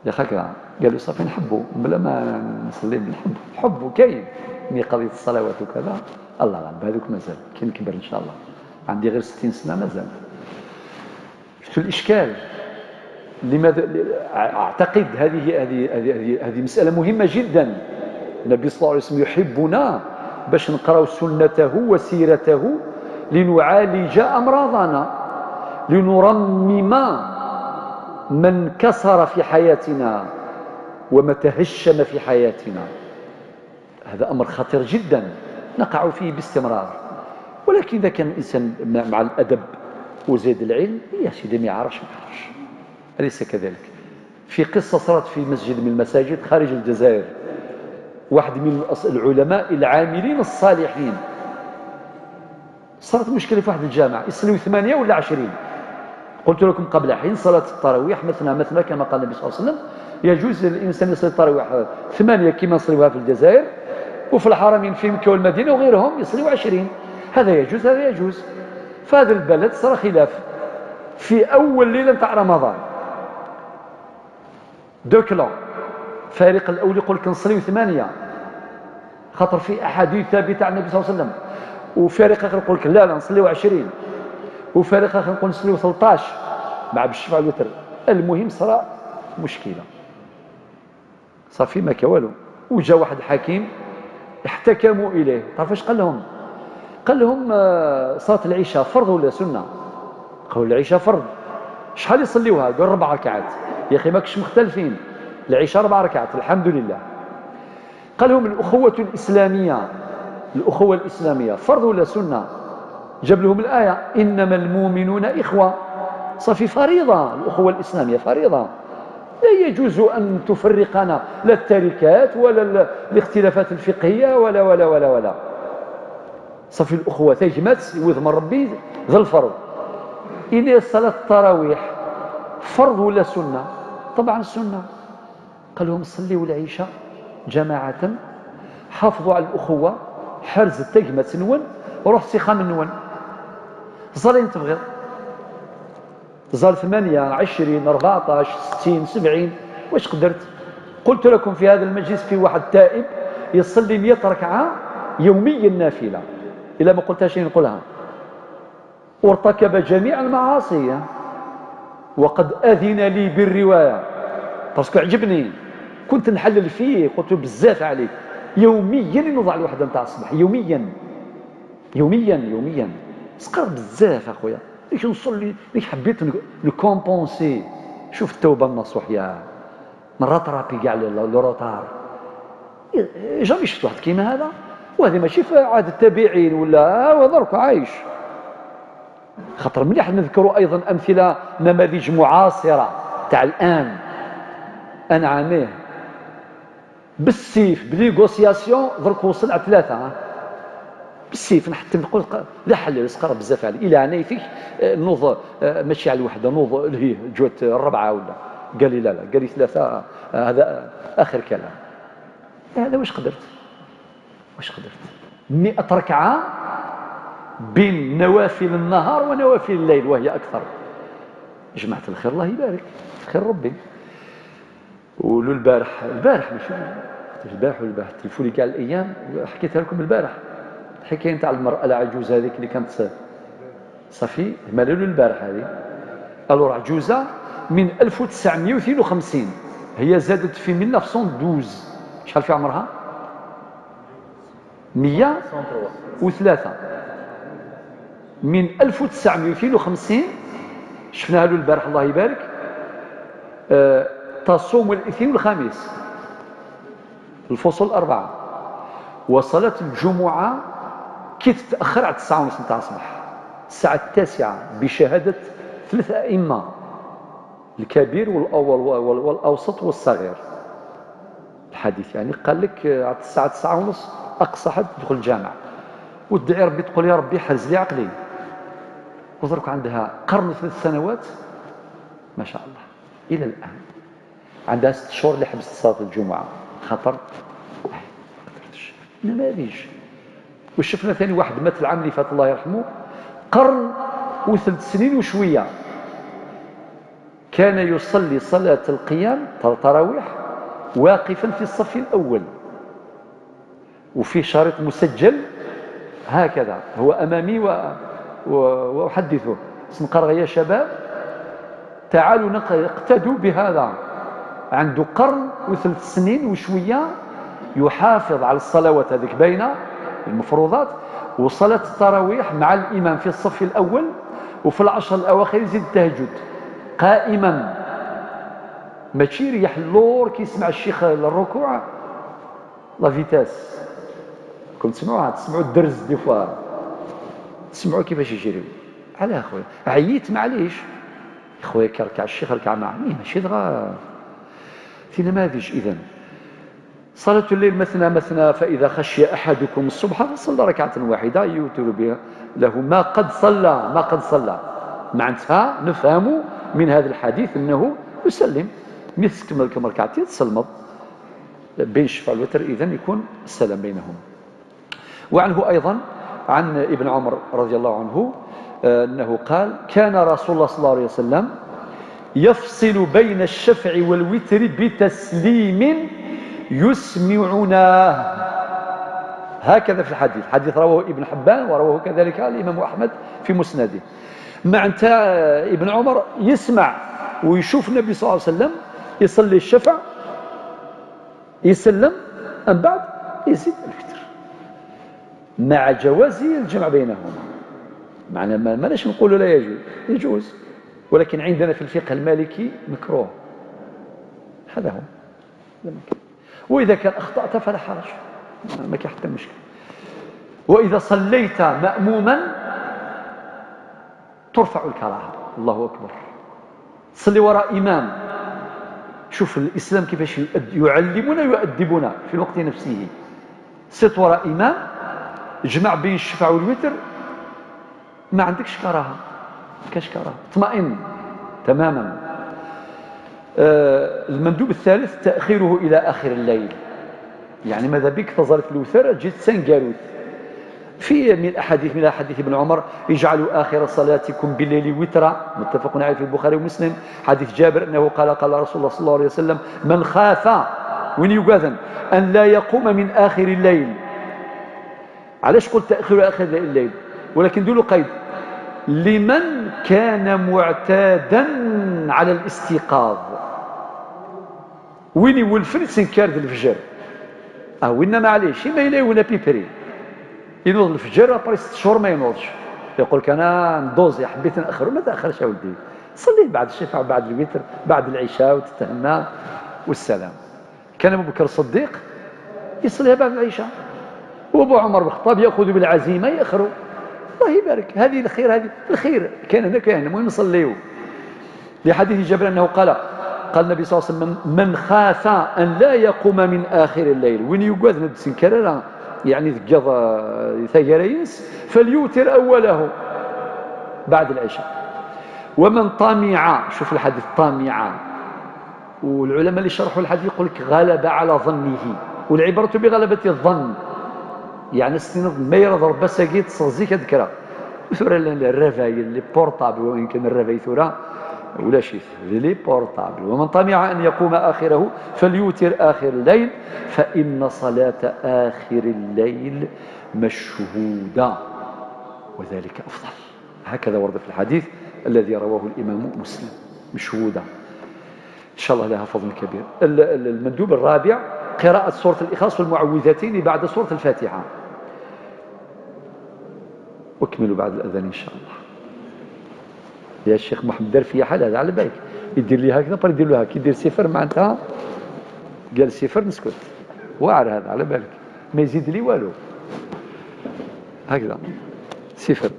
يا خاك، قال له: "صافي، نحبه، بلا ما نصلي، نحبه، نحبه كاين، مي قضية الصلوات وكذا، الله غالب، هذوك مازال، كي نكبر إن شاء الله، عندي غير ستين سنة مازال." شو الإشكال؟ لماذا؟ أعتقد هذه، هذه، هذه، هذه، هذه مسألة مهمة جدًا. النبي صلى الله عليه وسلم يحبنا باش نقراو سنته وسيرته، لنعالج أمراضنا، لنرمم ما انكسر في حياتنا وما تهشم في حياتنا. هذا أمر خطير جدًا نقع فيه باستمرار. ولكن إذا كان الإنسان مع، مع الأدب وزاد العلم، يا سيدي، ما يعرفش، ما يعرفش. أليس كذلك؟ في قصة صارت في مسجد من المساجد خارج الجزائر، واحد من الأص-، العلماء العاملين الصالحين، صارت مشكلة في واحد الجامع، يصليو ثمانية ولا عشرين. قلت لكم قبل حين: صلاة التراويح مثنى مثنى، كما قال النبي صلى الله عليه وسلم، يجوز للإنسان يصلي التراويح ثمانية كما نصليوها في الجزائر، وفي الحرمين في مكة والمدينة وغيرهم يصليو عشرين. هذا يجوز، هذا يجوز. في هذا البلد صار خلاف في أول ليلة نتاع رمضان. Deux clans. الفريق الأول يقول لك: "نصليو ثمانية، خاطر في أحاديث ثابتة عن النبي صلى الله عليه وسلم." وفريق آخر يقول لك: "لا، لا، نصليو عشرين." وفريق آخر يقول: "نصليو ثلطاش مع بالشفع والوتر." المهم، صرا مشكلة. صافي، ما كان والو. وجا واحد الحكيم، احتكموا إليه. تعرف اش قال لهم؟ قال لهم: "آه، صلاة العشاء فرض ولا سنة؟" قالوا: "العشاء فرض." "شحال يصليوها؟" قال: "ربع ركعات." "يا أخي، ماكش مختلفين، العشاء ربع ركعات، الحمد لله." قال لهم: "الأخوة الإسلامية، الأخوة الإسلامية فرض ولا سنة؟" جاب لهم الآية: "إنما المؤمنون إخوة". صافي، فريضة، الأخوة الإسلامية فريضة. لا يجوز أن تفرقنا لا التركات ولا ال-، الاختلافات الفقهية ولا، ولا، ولا، ولا. صافي، الأخوة تجمعت، يوذ من ربي ذا الفرض. إلى صلاة التراويح، فرض ولا سنة؟ طبعًا سنة. قال لهم: "صليوا العشاء جماعة، حافظوا على الأخوة، حرز التجمعت نون، روح سخام نون. زالين تبغيض." زال ثمانية، عشرين، أربعطاش، ستين، سبعين، واش قدرت؟ قلت لكم في هذا المجلس في واحد تائب يصلي مية ركعة يوميًا نافلة. إلا ما قلتهاش نقولها. وارتكب جميع المعاصي، وقد أذن لي بالرواية، parce que عجبني، كنت نحلل فيه، قلت له: "بزاف عليك، يوميًا ينوض على الوحدة نتاع الصباح، يوميًا، يوميًا، يوميًا." صقر بزاف أخويا. ليش نصلي، ليش حبيت ن-، نكومبونسي. شوف التوبة النصوح يا، نراترابي كاع لو، لو روتار. جامي شفت واحد كيما هذا. وهذه ماشي في عهد التابعين ولا، آه، هو درك عايش. خاطر مليح نذكروا أيضًا أمثلة، نماذج معاصرة تاع الآن. أنعميه. بالسيف، بنيغوسياسيون، درك وصل على ثلاثة، ها. بالسيف، نحتم نقول ق-، لا حل، رزق راه بزاف عليه. إلا أنا يفيك، آه، نوض، آه، ماشي على الوحدة، نوض لهيه، جوات الربعة ولا. قال لي: "لا، لا"، قال لي: "ثلاثة، آه، هذا آخر كلام." لا، هذا واش قدرت؟ واش قدرت؟ مئة ركعة بين نوافل النهار ونوافل الليل، وهي أكثر. جماعة الخير، الله يبارك، خير ربي. ولو البارح، البارح ماشي البارح، ولا البارح، تلفوا لي كاع الأيام، حكيتها لكم البارح. الحكاية نتاع المرأة العجوز هذيك اللي كانت صافي، مالو البارح هذه. ألور عجوزة من ألف وتسعمية وثنين وخمسين، هي زادت في ألف وتسعمية واثنين وستين. شحال في عمرها؟ مية وثلاثة. من ألف وتسعمية وثنين وخمسين، شفناها له البارح، الله يبارك، آه، تصوم الاثنين والخميس، الفصول الأربعة، وصلاة الجمعة كي تتأخر على تسعة ونص نتاع الصباح، الساعة التاسعة بشهادة ثلاث أئمة، الكبير والأول والأوسط والصغير. الحديث يعني قال لك على الساعة تسعة ونص أقصى حد يدخل الجامع، وتدعي ربي تقول: "يا ربي حرز لي عقلي". ودرك عندها قرن وثلاث سنوات، ما شاء الله، إلى الآن عندها ست شهور اللي حبست صلاة الجمعة، خاطر نماذج. وشفنا ثاني واحد مات العام اللي فات، الله يرحمه، قرن وثلاث سنين وشوية، كان يصلي صلاة القيام، تراويح، واقفا في الصف الأول، وفي شريط مسجل هكذا، هو أمامي و... و... وأحدثه: سنقرغ يا شباب، تعالوا نق... اقتدوا بهذا، عنده قرن وثلاث سنين وشوية يحافظ على الصلوات هذيك باينة، المفروضات، وصلاة التراويح مع الإمام في الصف الأول، وفي العشر الأواخر يزيد التهجد قائما، ماشي يريح اللور كي يسمع الشيخ للركوع. لا فيتاس، كنت تسمعوها، تسمعوا الدرز دي فوا، تسمعوا كيفاش يجريو. علاه خويا؟ عييت، معليش. خويا كي ركع الشيخ ركع معاه، إيه، ماشي دغا في نماذج. إذن صلاة الليل مثنى مثنى، فإذا خشي أحدكم الصبح فصلى ركعة واحدة يوتر بها له ما قد صلى، ما قد صلى. معناتها نفهم من هذا الحديث أنه يسلم، مثل كم ركعتين تسلمض. بين الشفع والوتر إذن يكون السلام بينهم. وعنه أيضا عن ابن عمر رضي الله عنه، آه، أنه قال: كان رسول الله صلى الله عليه وسلم يفصل بين الشفع والوتر بتسليم يسمعنا. هكذا في الحديث، حديث رواه ابن حبان ورواه كذلك الإمام أحمد في مسنده. معناتها ابن عمر يسمع ويشوف النبي صلى الله عليه وسلم يصلي الشفع، يسلم، من بعد يزيد الوتر، مع جواز الجمع بينهما. معنى ما، ماناش نقولوا لا يجوز، يجوز، ولكن عندنا في الفقه المالكي مكروه. هذا هو. لا، ما كان. وإذا كان أخطأت فلا حرج، ما كاين حتى مشكل. وإذا صليت مأموما ترفع الكراهة. الله أكبر. تصلي وراء إمام. شوف الإسلام كيفاش يؤد-، يعلمنا ويؤدبنا في الوقت نفسه. صليت وراء إمام، جمع بين الشفع والوتر، ما عندكش كراهة، ما كاش كراهة، اطمئن تماما. آه، المندوب الثالث: تأخيره إلى آخر الليل. يعني ماذا بيك فزرت الوتر، جيت سانكاروت. في من الأحاديث، من أحاديث ابن عمر: اجعلوا آخر صلاتكم بالليل وترا، متفق عليه في البخاري ومسلم. حديث جابر أنه قال: قال رسول الله صلى الله عليه وسلم: من خاف، وين يقاذن، أن لا يقوم من آخر الليل. علاش قلت تأخير آخر الليل؟ ولكن ديروا قيد: لمن كان معتادا على الاستيقاظ. وين يولفن يتسنكار د الفجر. اه، وين معليش، ما يلا يولى بيبري. ينوض الفجر، ابري ست شهور ما ينوضش. يقول لك: "انا ندوزي، حبيت ناخر". ما تاخرش يا ولدي، صلي بعد الشفع، بعد الوتر، بعد العشاء، وتتهنى والسلام. كان ابو بكر الصديق يصليها بعد العشاء، وابو عمر بن الخطاب ياخذ بالعزيمه ياخروا. الله يبارك، هذه الخير، هذه الخير كان هنا، كان المهم نصليو. لحديث جابر أنه قال، قال النبي صلى الله عليه وسلم: "من خاف أن لا يقوم من آخر الليل"، وين يقعد ند سنكرر، يعني ذقيض، آه، ثقريس، "فليوتر أوله بعد العشاء. ومن طمع"، شوف الحديث، "طمع"، والعلماء اللي شرحوا الحديث يقول لك: "غلب على ظنه"، والعبرة بغلبة الظن، يعني السنة ما يرضى ربي ساقي تصغزيك هاد الكرا. وثورة ال-، ال-، الرفايل، لي بورطابل، وإن كان الرفايل ثورة ولا شيء، لي بورطابل. "ومن طمع أن يقوم آخره فليوتر آخر الليل، فإن صلاة آخر الليل مشهودة، وذلك أفضل". هكذا ورد في الحديث الذي رواه الإمام مسلم، مشهودة. إن شاء الله لها فضل كبير. ال-، ال-، المندوب الرابع: قراءة سورة الإخلاص والمعوذتين بعد سورة الفاتحة. أكمل بعد الأذان إن شاء الله. يا الشيخ محمد، دار فيا حال هذا، على بالك. يدير لي هكذا، برك يدير له هكا، يدير صفر معناتها قال صفر، نسكت. واعر هذا، على بالك. ما يزيد لي والو. هكذا. صفر.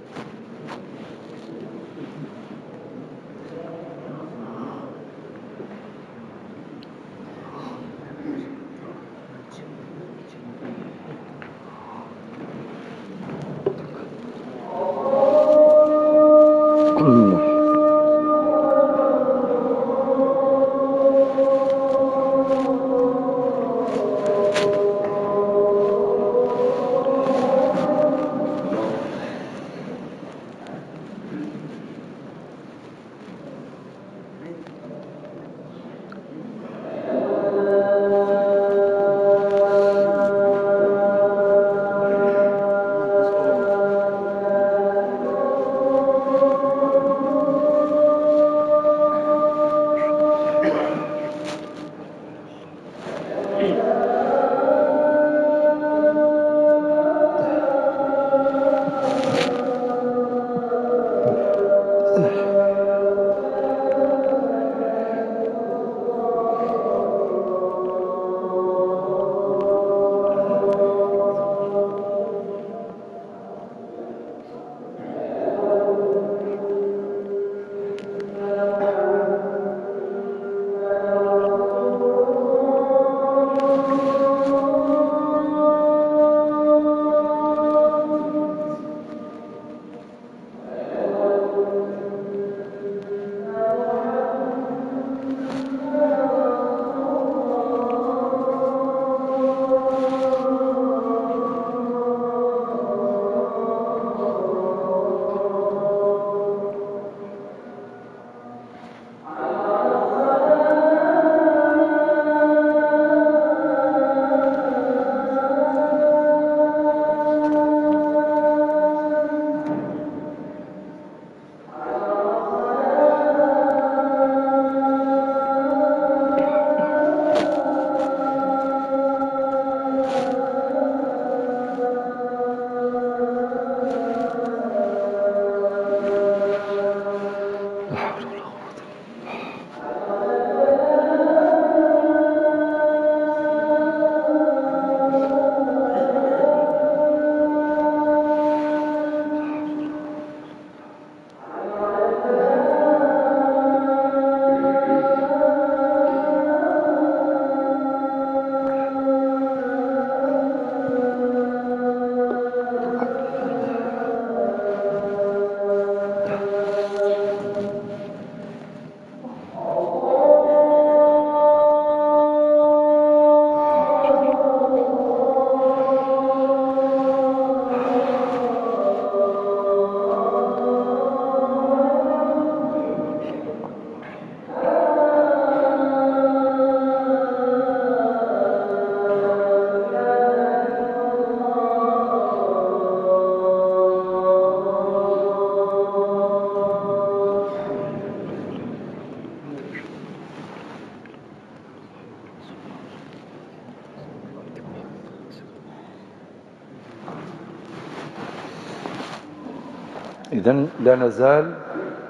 إذن لا نزال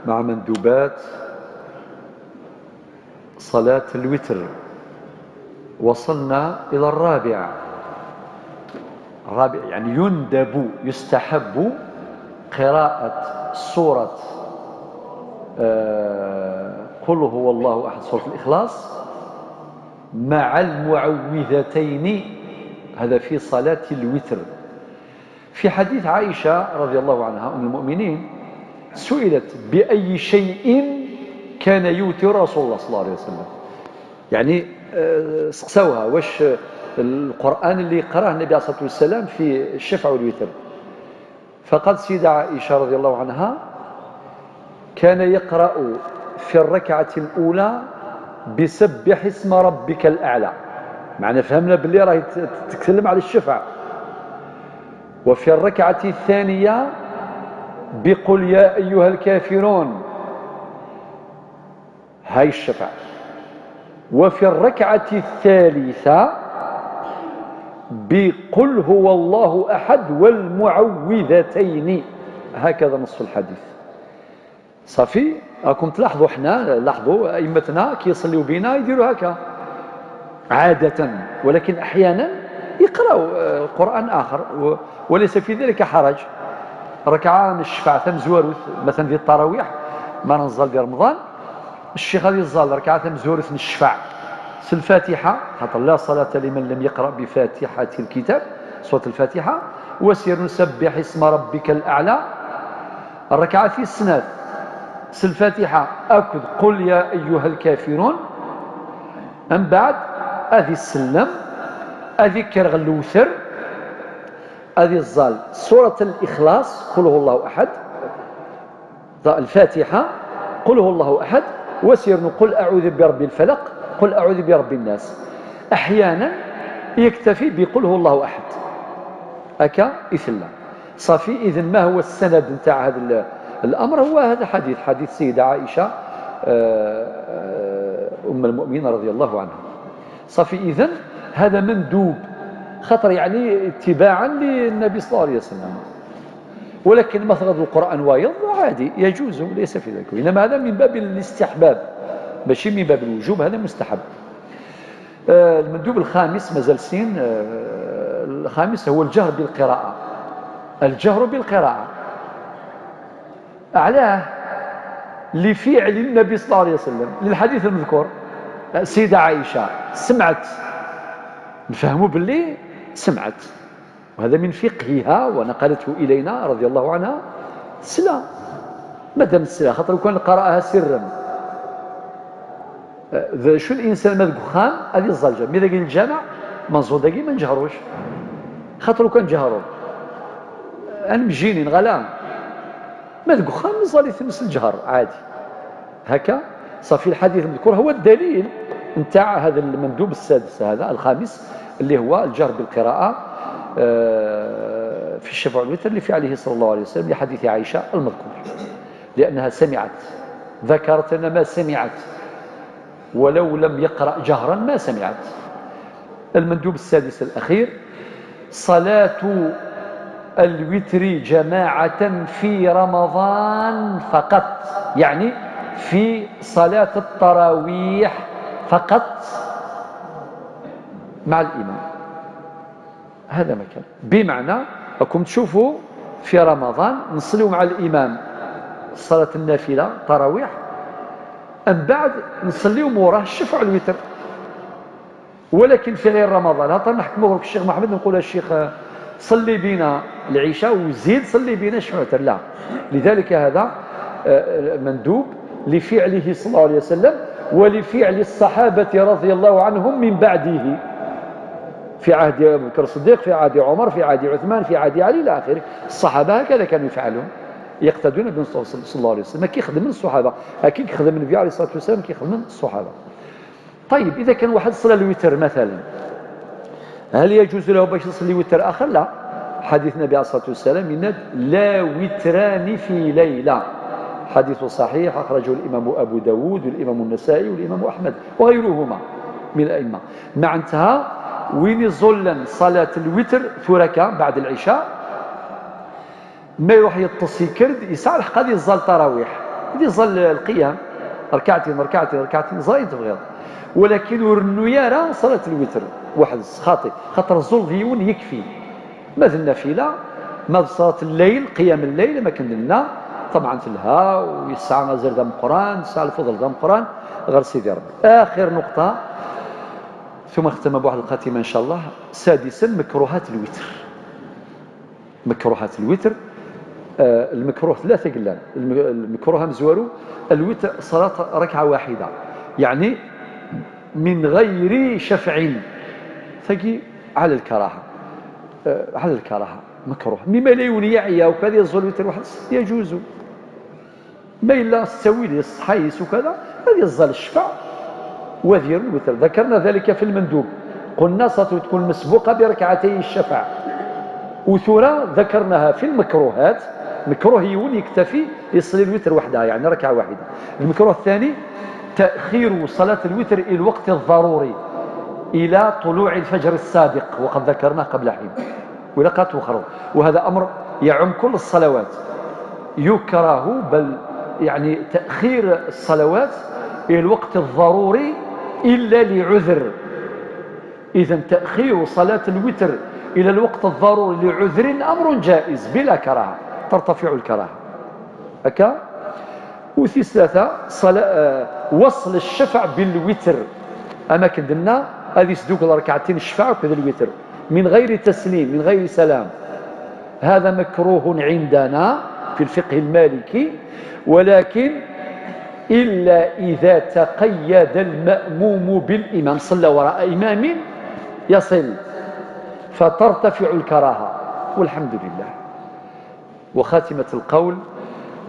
مع مندوبات صلاة الوتر. وصلنا إلى الرابعة. الرابع، يعني يندب، يستحب قراءة سورة، آه، قل هو الله أحد، سورة الإخلاص، مع المعوذتين. هذا في صلاة الوتر. في حديث عائشة رضي الله عنها أم المؤمنين سئلت: "بأي شيء كان يوتر رسول الله صلى الله عليه وسلم؟" يعني، آه، سقساوها واش القرآن اللي يقراه النبي عليه الصلاة والسلام في الشفع والوتر. فقالت سيدة عائشة رضي الله عنها: "كان يقرأ في الركعة الأولى بسبح اسم ربك الأعلى". معنا فهمنا باللي راهي ت-، تتكلم على الشفع. "وفي الركعة الثانية بقل يا أيها الكافرون". هاي الشفع. "وفي الركعة الثالثة بقل هو الله أحد والمعوذتين". هكذا نص الحديث. صافي، راكم تلاحظوا، حنا لاحظوا أئمتنا كي يصليوا بينا يديروا هكا عادة، ولكن أحيانا يقراوا، آه، قرآن آخر، و-، وليس في ذلك حرج. ركعة نشفع ثم زواروث، مثلا في التراويح، ما نزال في رمضان، الشيخ غادي يزال ركعة ثم زواروث نشفع. سل الفاتحة، خاطر لا صلاة لمن لم يقرأ بفاتحة الكتاب، سورة الفاتحة، وسير نسبح اسم ربك الأعلى. الركعة في السنات، سل الفاتحة أكد قل يا أيها الكافرون. من بعد، أذي السلم، أذي كرغ الوثر، أذي الزال سورة الإخلاص، قل هو الله أحد، الفاتحة، قل هو الله أحد، وسير نقول أعوذ برب الفلق، قل أعوذ برب الناس. أحيانا يكتفي بقل هو الله أحد. هكا يثلى. صافي، إذن ما هو السند نتاع هذا ال-، الأمر؟ هو هذا حديث، حديث سيدة عائشة، آه، آه، أم المؤمنين رضي الله عنها. صافي، إذن هذا مندوب، خاطر يعني اتباعا للنبي صلى الله عليه وسلم. ولكن ما تغض القرآن وايض عادي، يجوز، ليس في ذلك، إنما هذا من باب الاستحباب، ماشي من باب الوجوب، هذا مستحب. آه، المندوب الخامس مازال سين، آه، الخامس هو الجهر بالقراءة. الجهر بالقراءة. علاه؟ لفعل النبي صلى الله عليه وسلم، للحديث المذكور. السيدة عائشة سمعت، نفهموا باللي سمعت، وهذا من فقهها ونقلته إلينا رضي الله عنها. سلا، مادام سلا، خاطر لو كان قرأها سرا، آه، ذا شو الإنسان ما دق خام هذه الزلجة، مي ذاك الجامع منظور داكي ما نجهروش، خاطر لو كان جهروا، آه، أنا مجيني نغلا، ما دق خام نزالي تمس الجهر عادي. هكا صافي، الحديث المذكور هو الدليل نتاع هذا المندوب السادس، هذا الخامس، اللي هو الجهر بالقراءة، آه، في الشفع والوتر لفعله صلى الله عليه وسلم، لحديث عائشة المذكور، لأنها سمعت، ذكرت لنا ما سمعت، ولو لم يقرأ جهرا ما سمعت. المندوب السادس الأخير: صلاة الوتر جماعة في رمضان فقط، يعني في صلاة التراويح فقط مع الإمام. هذا ما كان، بمعنى راكم تشوفوا في رمضان نصليو مع الإمام صلاة النافلة تراويح، من بعد نصليو موراه الشفع والوتر. ولكن في غير رمضان، هضر نحكمو غير الشيخ محمد، نقول: "الشيخ، صلي بنا العشاء وزيد صلي بنا الشفع والوتر". لا، لذلك هذا، آه، مندوب لفعله صلى الله عليه وسلم ولفعل الصحابة رضي الله عنهم من بعده، في عهد أبي بكر الصديق، في عهد عمر، في عهد عثمان، في عهد علي إلى آخره. الصحابة هكذا كانوا يفعلون، يقتدون بالنبي صلى الله عليه وسلم. كي خدم الصحابة، كي خدم النبي عليه الصلاة والسلام، كي خدم الصحابة. طيب، إذا كان واحد صلى الوتر مثلا، هل يجوز له باش يصلي وتر آخر؟ لا. حديث النبي عليه الصلاة والسلام: "لا وتران في ليلة". حديث صحيح، أخرجه الإمام أبو داود والإمام النسائي والإمام أحمد وغيرهما من الأئمة. معناتها وين يظل صلاة الوتر ثورة بعد العشاء، ما يروح يطس يكرد، يسعى الحق هذه الزال تراويح، هذه الزال القيام، ركعتين، ركعتين، ركعتين، زاين تبغيض. ولكن ورنو يارا صلاة الوتر واحد خاطي، خاطر الزول ديون يكفي. ما ذا النافلة، ما صلاة الليل، قيام الليل، ما كان لنا. طبعا تلها ويسعى غزير ذا مقران، يسعى الفضل ذا مقران، غير سيدي ربي. آخر نقطة، ثم نختم بواحد الخاتمة إن شاء الله. سادسا، مكروهات الوتر. مكروهات الوتر، آه، المكروه ثلاثة قلان. الم-، المكروه مزوارو الوتر صلاة ركعة واحدة، يعني من غير شفع، ثقي على الكراهة، آه، على الكراهة مكروه. مما لا يولي يعيا وكذا يزول الوتر واحد يجوز. ما إلا السويل يصحيس وكذا، هذه الزال الشفع وذير الوتر. ذكرنا ذلك في المندوب، قلنا صلاة تكون مسبوقة بركعتي الشفع. وثورة ذكرناها في المكروهات، مكروه يون يكتفي يصلي الوتر وحدها، يعني ركعة واحدة. المكروه الثاني تأخير صلاة الوتر إلى الوقت الضروري، إلى طلوع الفجر الصادق، وقد ذكرناه قبل حين. ولا قات وخرج. وهذا أمر يعم كل الصلوات، يكره، بل يعني تأخير الصلوات إلى الوقت الضروري إلا لعذر. إذن تأخير صلاة الوتر إلى الوقت الضروري لعذر أمر جائز بلا كراهة، ترتفع الكراهة. هكا. وثي ثلاثة، صلاة، آه، وصل الشفع بالوتر. أما كدنا هذه سدوك ركعتين الشفع وكذا الوتر من غير تسليم، من غير سلام. هذا مكروه عندنا في الفقه المالكي، ولكن إلا إذا تقيد المأموم بالإمام، صلى وراء إمام يصل، فترتفع الكراهة، والحمد لله. وخاتمة القول،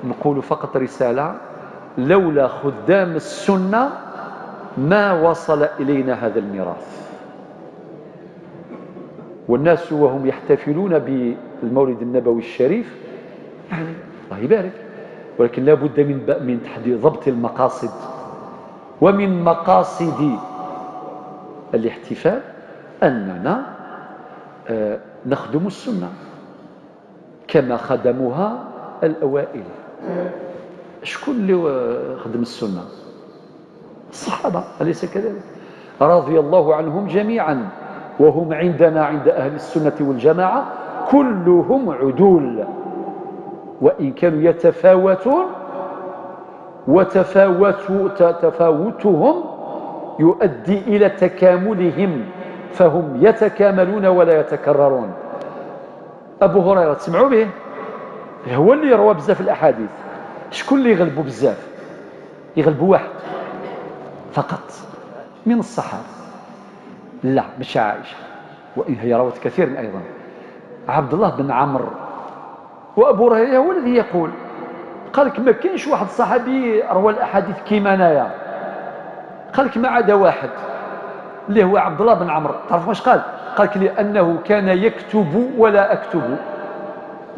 نقول فقط رسالة: لولا خدام السنة ما وصل إلينا هذا الميراث. والناس وهم يحتفلون بالمولد النبوي الشريف، يعني، الله يبارك، ولكن لا بد من ب-، من تحديد، ضبط المقاصد. ومن مقاصد الاحتفال أننا آه، نخدم السنة كما خدموها الأوائل. شكون اللي آه، خدم السنة؟ الصحابة، أليس كذلك؟ رضي الله عنهم جميعا، وهم عندنا عند أهل السنة والجماعة كلهم عدول، وإن كانوا يتفاوتون، وتفاوت تفاوتهم يؤدي إلى تكاملهم، فهم يتكاملون ولا يتكررون. أبو هريرة تسمعوا به، هو اللي يروى بزاف الأحاديث. شكون اللي يغلبوا بزاف؟ يغلبوا واحد فقط من الصحابة. لا، مش عائشة، وإن هي روت كثيرا أيضا. عبد الله بن عمرو. وأبو هريرة هو الذي يقول، قال لك: "ما كاينش واحد الصحابي روى الأحاديث كيما أنايا". قال لك: "ما عدا واحد، اللي هو عبد الله بن عمرو". تعرف واش قال؟ قال لك: "لأنه كان يكتب ولا أكتب".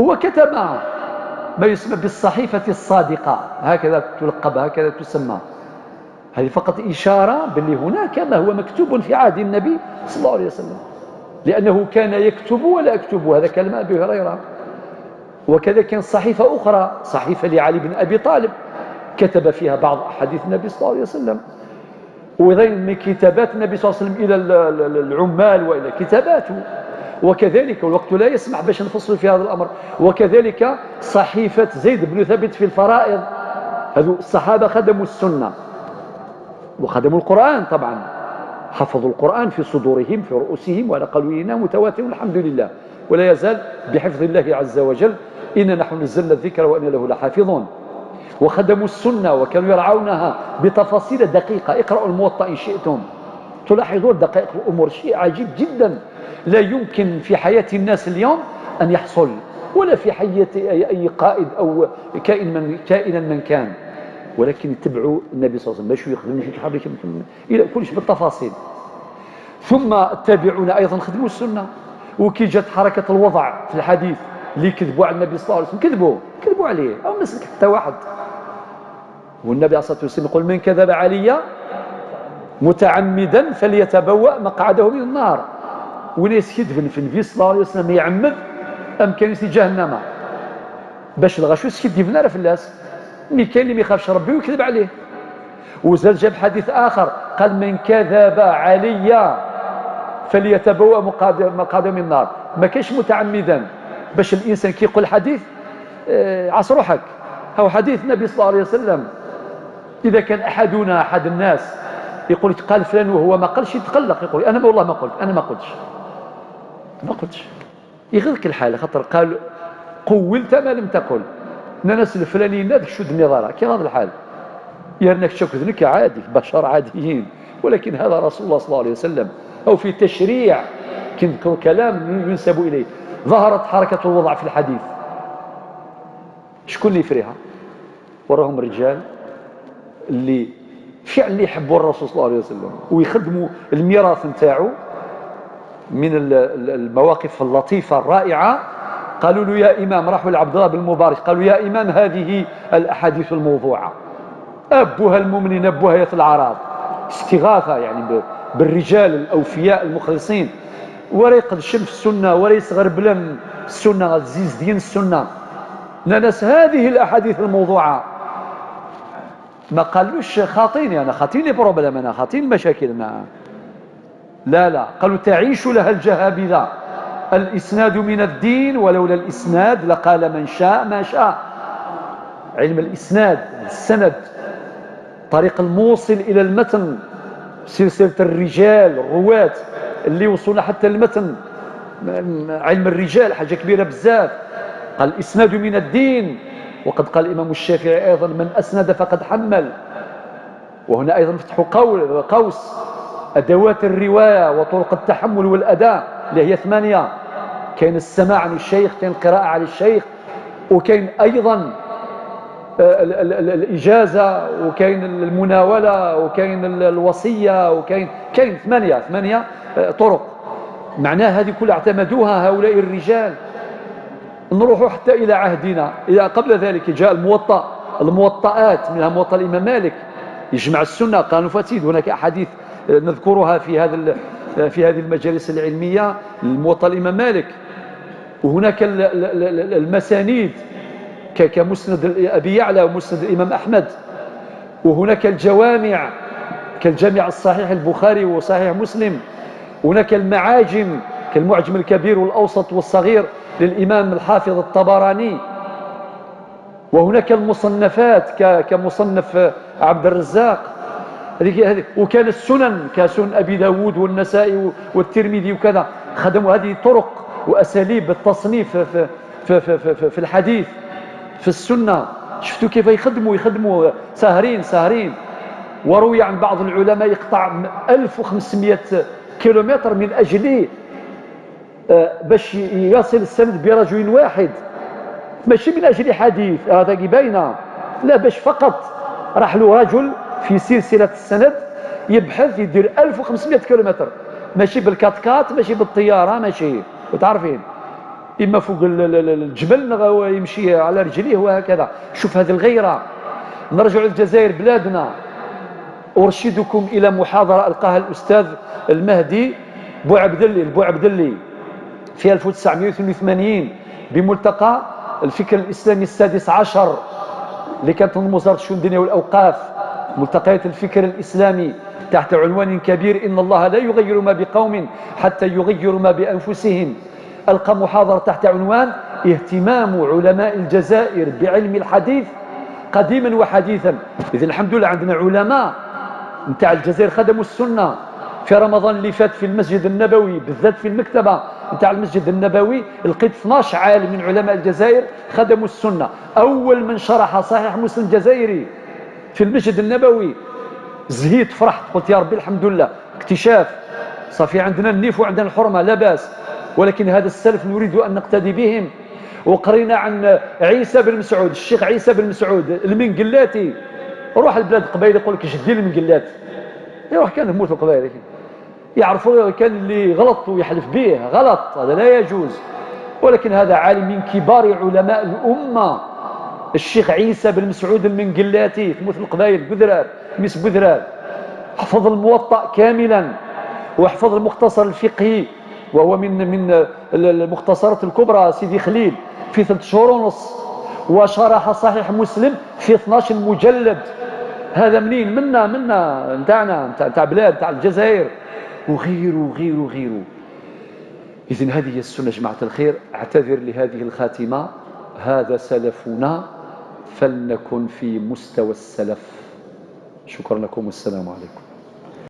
هو كتب، ما يسمى بالصحيفة الصادقة، هكذا تلقب، هكذا تسمى. هذه فقط إشارة باللي هناك ما هو مكتوب في عهد النبي صلى الله عليه وسلم، لأنه كان يكتب ولا أكتب، هذا كلام أبي هريرة. وكذا كان صحيفة أخرى، صحيفة لعلي بن أبي طالب، كتب فيها بعض أحاديث النبي صلى الله عليه وسلم. وأيضا من كتابات النبي صلى الله عليه وسلم إلى ال- ال- ال- العمال وإلى كتاباته. وكذلك الوقت لا يسمح باش نفصل في هذا الأمر. وكذلك صحيفة زيد بن ثابت في الفرائض. هذو الصحابة خدموا السنة وخدموا القرآن طبعا، حفظوا القرآن في صدورهم، في رؤوسهم، ولقالوا: "إنا متواتر"، الحمد لله، ولا يزال بحفظ الله عز وجل. "إنا نحن نزلنا الذكر وإنا له لحافظون". وخدموا السنة وكانوا يرعونها بتفاصيل دقيقة. اقرأوا الموطأ إن شئتم، تلاحظون دقائق الأمور، شيء عجيب جدا، لا يمكن في حياة الناس اليوم أن يحصل، ولا في حياة أي أي قائد أو كائن من كائنا من كان، ولكن يتبعوا النبي صلى الله عليه وسلم، باش يخدم، باش يتحرك، إلى كلش بالتفاصيل. ثم التابعون أيضا خدموا السنة، وكي جات حركة الوضع في الحديث اللي كذبوا على النبي صلى الله عليه وسلم، كذبوا، كذبوا عليه، أو مسك حتى واحد. والنبي عليه الصلاة والسلام يقول: "من كذب علي متعمدا فليتبوأ مقعده من النار". وين يسكت في النبي صلى الله عليه وسلم يعمد أمكان في جهنم، باش الغشو يسكت في النار فلاس، مي كاين اللي ما يخافش ربي ويكذب عليه. وزاد جاب حديث آخر، قال: "من كذب علي فليتبوأ مقعد-، مقعده من النار". ما كاينش متعمدا، باش الإنسان كي يقول حديث، آه، عاس روحك. هاو حديث النبي صلى الله عليه وسلم. إذا كان أحدنا، أحد الناس، يقول: "قال فلان"، وهو ما قالش، يتقلق، يقول: "أنا ما، والله ما قلت، أنا ما قلتش، ما قلتش". يغيظك الحال، خاطر قال: "قولت ما لم تقل". الناس الفلانيين هذاك شو دني ضرا، كي هذا الحال. يرنك شك ذنك عادي، بشر عاديين، ولكن هذا رسول الله صلى الله عليه وسلم، أو في تشريع، كي نذكر كلام ينسب إليه. ظهرت حركة الوضع في الحديث. شكون اللي يفريها؟ وراهم رجال اللي فعلا يحبوا الرسول صلى الله عليه وسلم ويخدموا الميراث نتاعو من ال-، ال-، المواقف اللطيفة الرائعة. قالوا له: "يا إمام"، راحوا لعبد الله بن المبارك، قالوا: "يا إمام، هذه الأحاديث الموضوعة، أبوها المؤمنين، أبوها يا العرب". استغاثة يعني ب-، بالرجال الأوفياء المخلصين. وريق الشمس السنة، وريس غربلن السنة، الزيز دين السنة. ناس هذه الأحاديث الموضوعة ما قالوش خاطيني أنا، خاطيني بروبليم أنا، خاطيني المشاكل أنا. لا، لا، قالوا: "تعيش لها الجهابذة، الإسناد من الدين، ولولا الإسناد لقال من شاء ما شاء". علم الإسناد، السند، طريق الموصل إلى المتن، سلسلة الرجال، الرواة اللي وصلنا حتى المتن. علم الرجال حاجة كبيرة بزاف. قال: "الإسناد من الدين". وقد قال الإمام الشافعي أيضا: "من أسند فقد حمل". وهنا أيضا فتحوا قول-، قوس، أدوات الرواية وطرق التحمل والأداء اللي هي ثمانية. كاين السماع عن الشيخ، كاين القراءة على الشيخ، وكاين أيضا، آه، ال-، ال-، ال-، الإجازة، وكاين المناولة، وكاين ال-، الوصية، وكاين، كاين ثمانية، ثمانية، آه، طرق. معناها هذه كلها اعتمدوها هؤلاء الرجال. نروحوا حتى إلى عهدنا، إلى قبل ذلك جاء الموطأ، الموطئات، منها موطأ الإمام مالك، يجمع السنة، قال نفاتيد، هناك أحاديث نذكرها في هذا ال-، في هذه المجالس العلمية، الموطأ الإمام مالك، وهناك ال-، ال-، ال-، ال-، المسانيد ك-، كمسند أبي يعلى ومسند الإمام أحمد، وهناك الجوامع كالجامع الصحيح البخاري وصحيح مسلم، هناك المعاجم كالمعجم الكبير والأوسط والصغير للإمام الحافظ الطبراني، وهناك المصنفات ك-، كمصنف عبد الرزاق، هذيك، هذيك، وكان السنن كسنن أبي داود والنسائي والترمذي وكذا، خدموا هذه طرق وأساليب التصنيف في، في، في، في، في، في الحديث، في السنة. شفتوا كيف يخدموا، يخدموا ساهرين، ساهرين. وروي عن بعض العلماء يقطع ألف وخمسمية كيلومتر من أجل آه، باش يصل السند برجل واحد، ماشي من أجل حديث، هذا باينة، لا، باش فقط راح له رجل في سلسلة السند يبحث، يدير ألف وخمسمية كيلومتر، ماشي بالكاتكات، ماشي بالطيارة، ماشي، وتعرفين، إما فوق ال-، ال-، ال-، الجبل، نغ-، يمشي على رجليه وهكذا. شوف هذه الغيرة. نرجع للجزائر بلادنا، أرشدكم إلى محاضرة ألقاها الأستاذ المهدي بوعبدلي، البوعبدلي، في ألف وتسعمية وثنين وثمانين بملتقى الفكر الإسلامي السادس عشر اللي كانت من وزارة الشؤون الدينية والأوقاف، ملتقيات الفكر الإسلامي، تحت عنوان كبير: إن الله لا يغير ما بقوم حتى يغيروا ما بأنفسهم. ألقى محاضرة تحت عنوان: اهتمام علماء الجزائر بعلم الحديث قديما وحديثا. إذن الحمد لله عندنا علماء نتاع الجزائر خدموا السنة. في رمضان اللي فات في المسجد النبوي، بالذات في المكتبة نتاع المسجد النبوي، لقيت اثناش عالم من علماء الجزائر خدموا السنة. أول من شرح صحيح مسلم جزائري في المسجد النبوي. زهيت، فرحت، قلت: "يا ربي، الحمد لله، اكتشاف. صافي، عندنا النيف وعندنا الحرمة، لا بأس، ولكن هذا السلف نريد أن نقتدي بهم." وقرينا عن عيسى بن مسعود، الشيخ عيسى بن مسعود المنقلاتي. روح البلاد القبايل يقول لك: "جدي المنقلات". يروح كان يموت القبايل، يعرفوا كان اللي غلط ويحلف به غلط، هذا لا يجوز. ولكن هذا عالم من كبار علماء الأمة، الشيخ عيسى بن مسعود المنقلاتي، تموت القبايل، بذرار، ميس بذرار. حفظ الموطأ كاملا، وحفظ المختصر الفقهي، وهو من، من ال-، المختصرات الكبرى، سيدي خليل، في ثلاث شهور ونص، وشرح صحيح مسلم في اثناش مجلد. هذا منين؟ منا، منا، نتاعنا، نتاع، نتاع بلاد، نتاع الجزائر، وغيره، وغيره، وغيره. إذن هذه هي السنة، جماعة الخير. أعتذر لهذه الخاتمة، هذا سلفنا، فلنكن في مستوى السلف. شكرا لكم والسلام عليكم.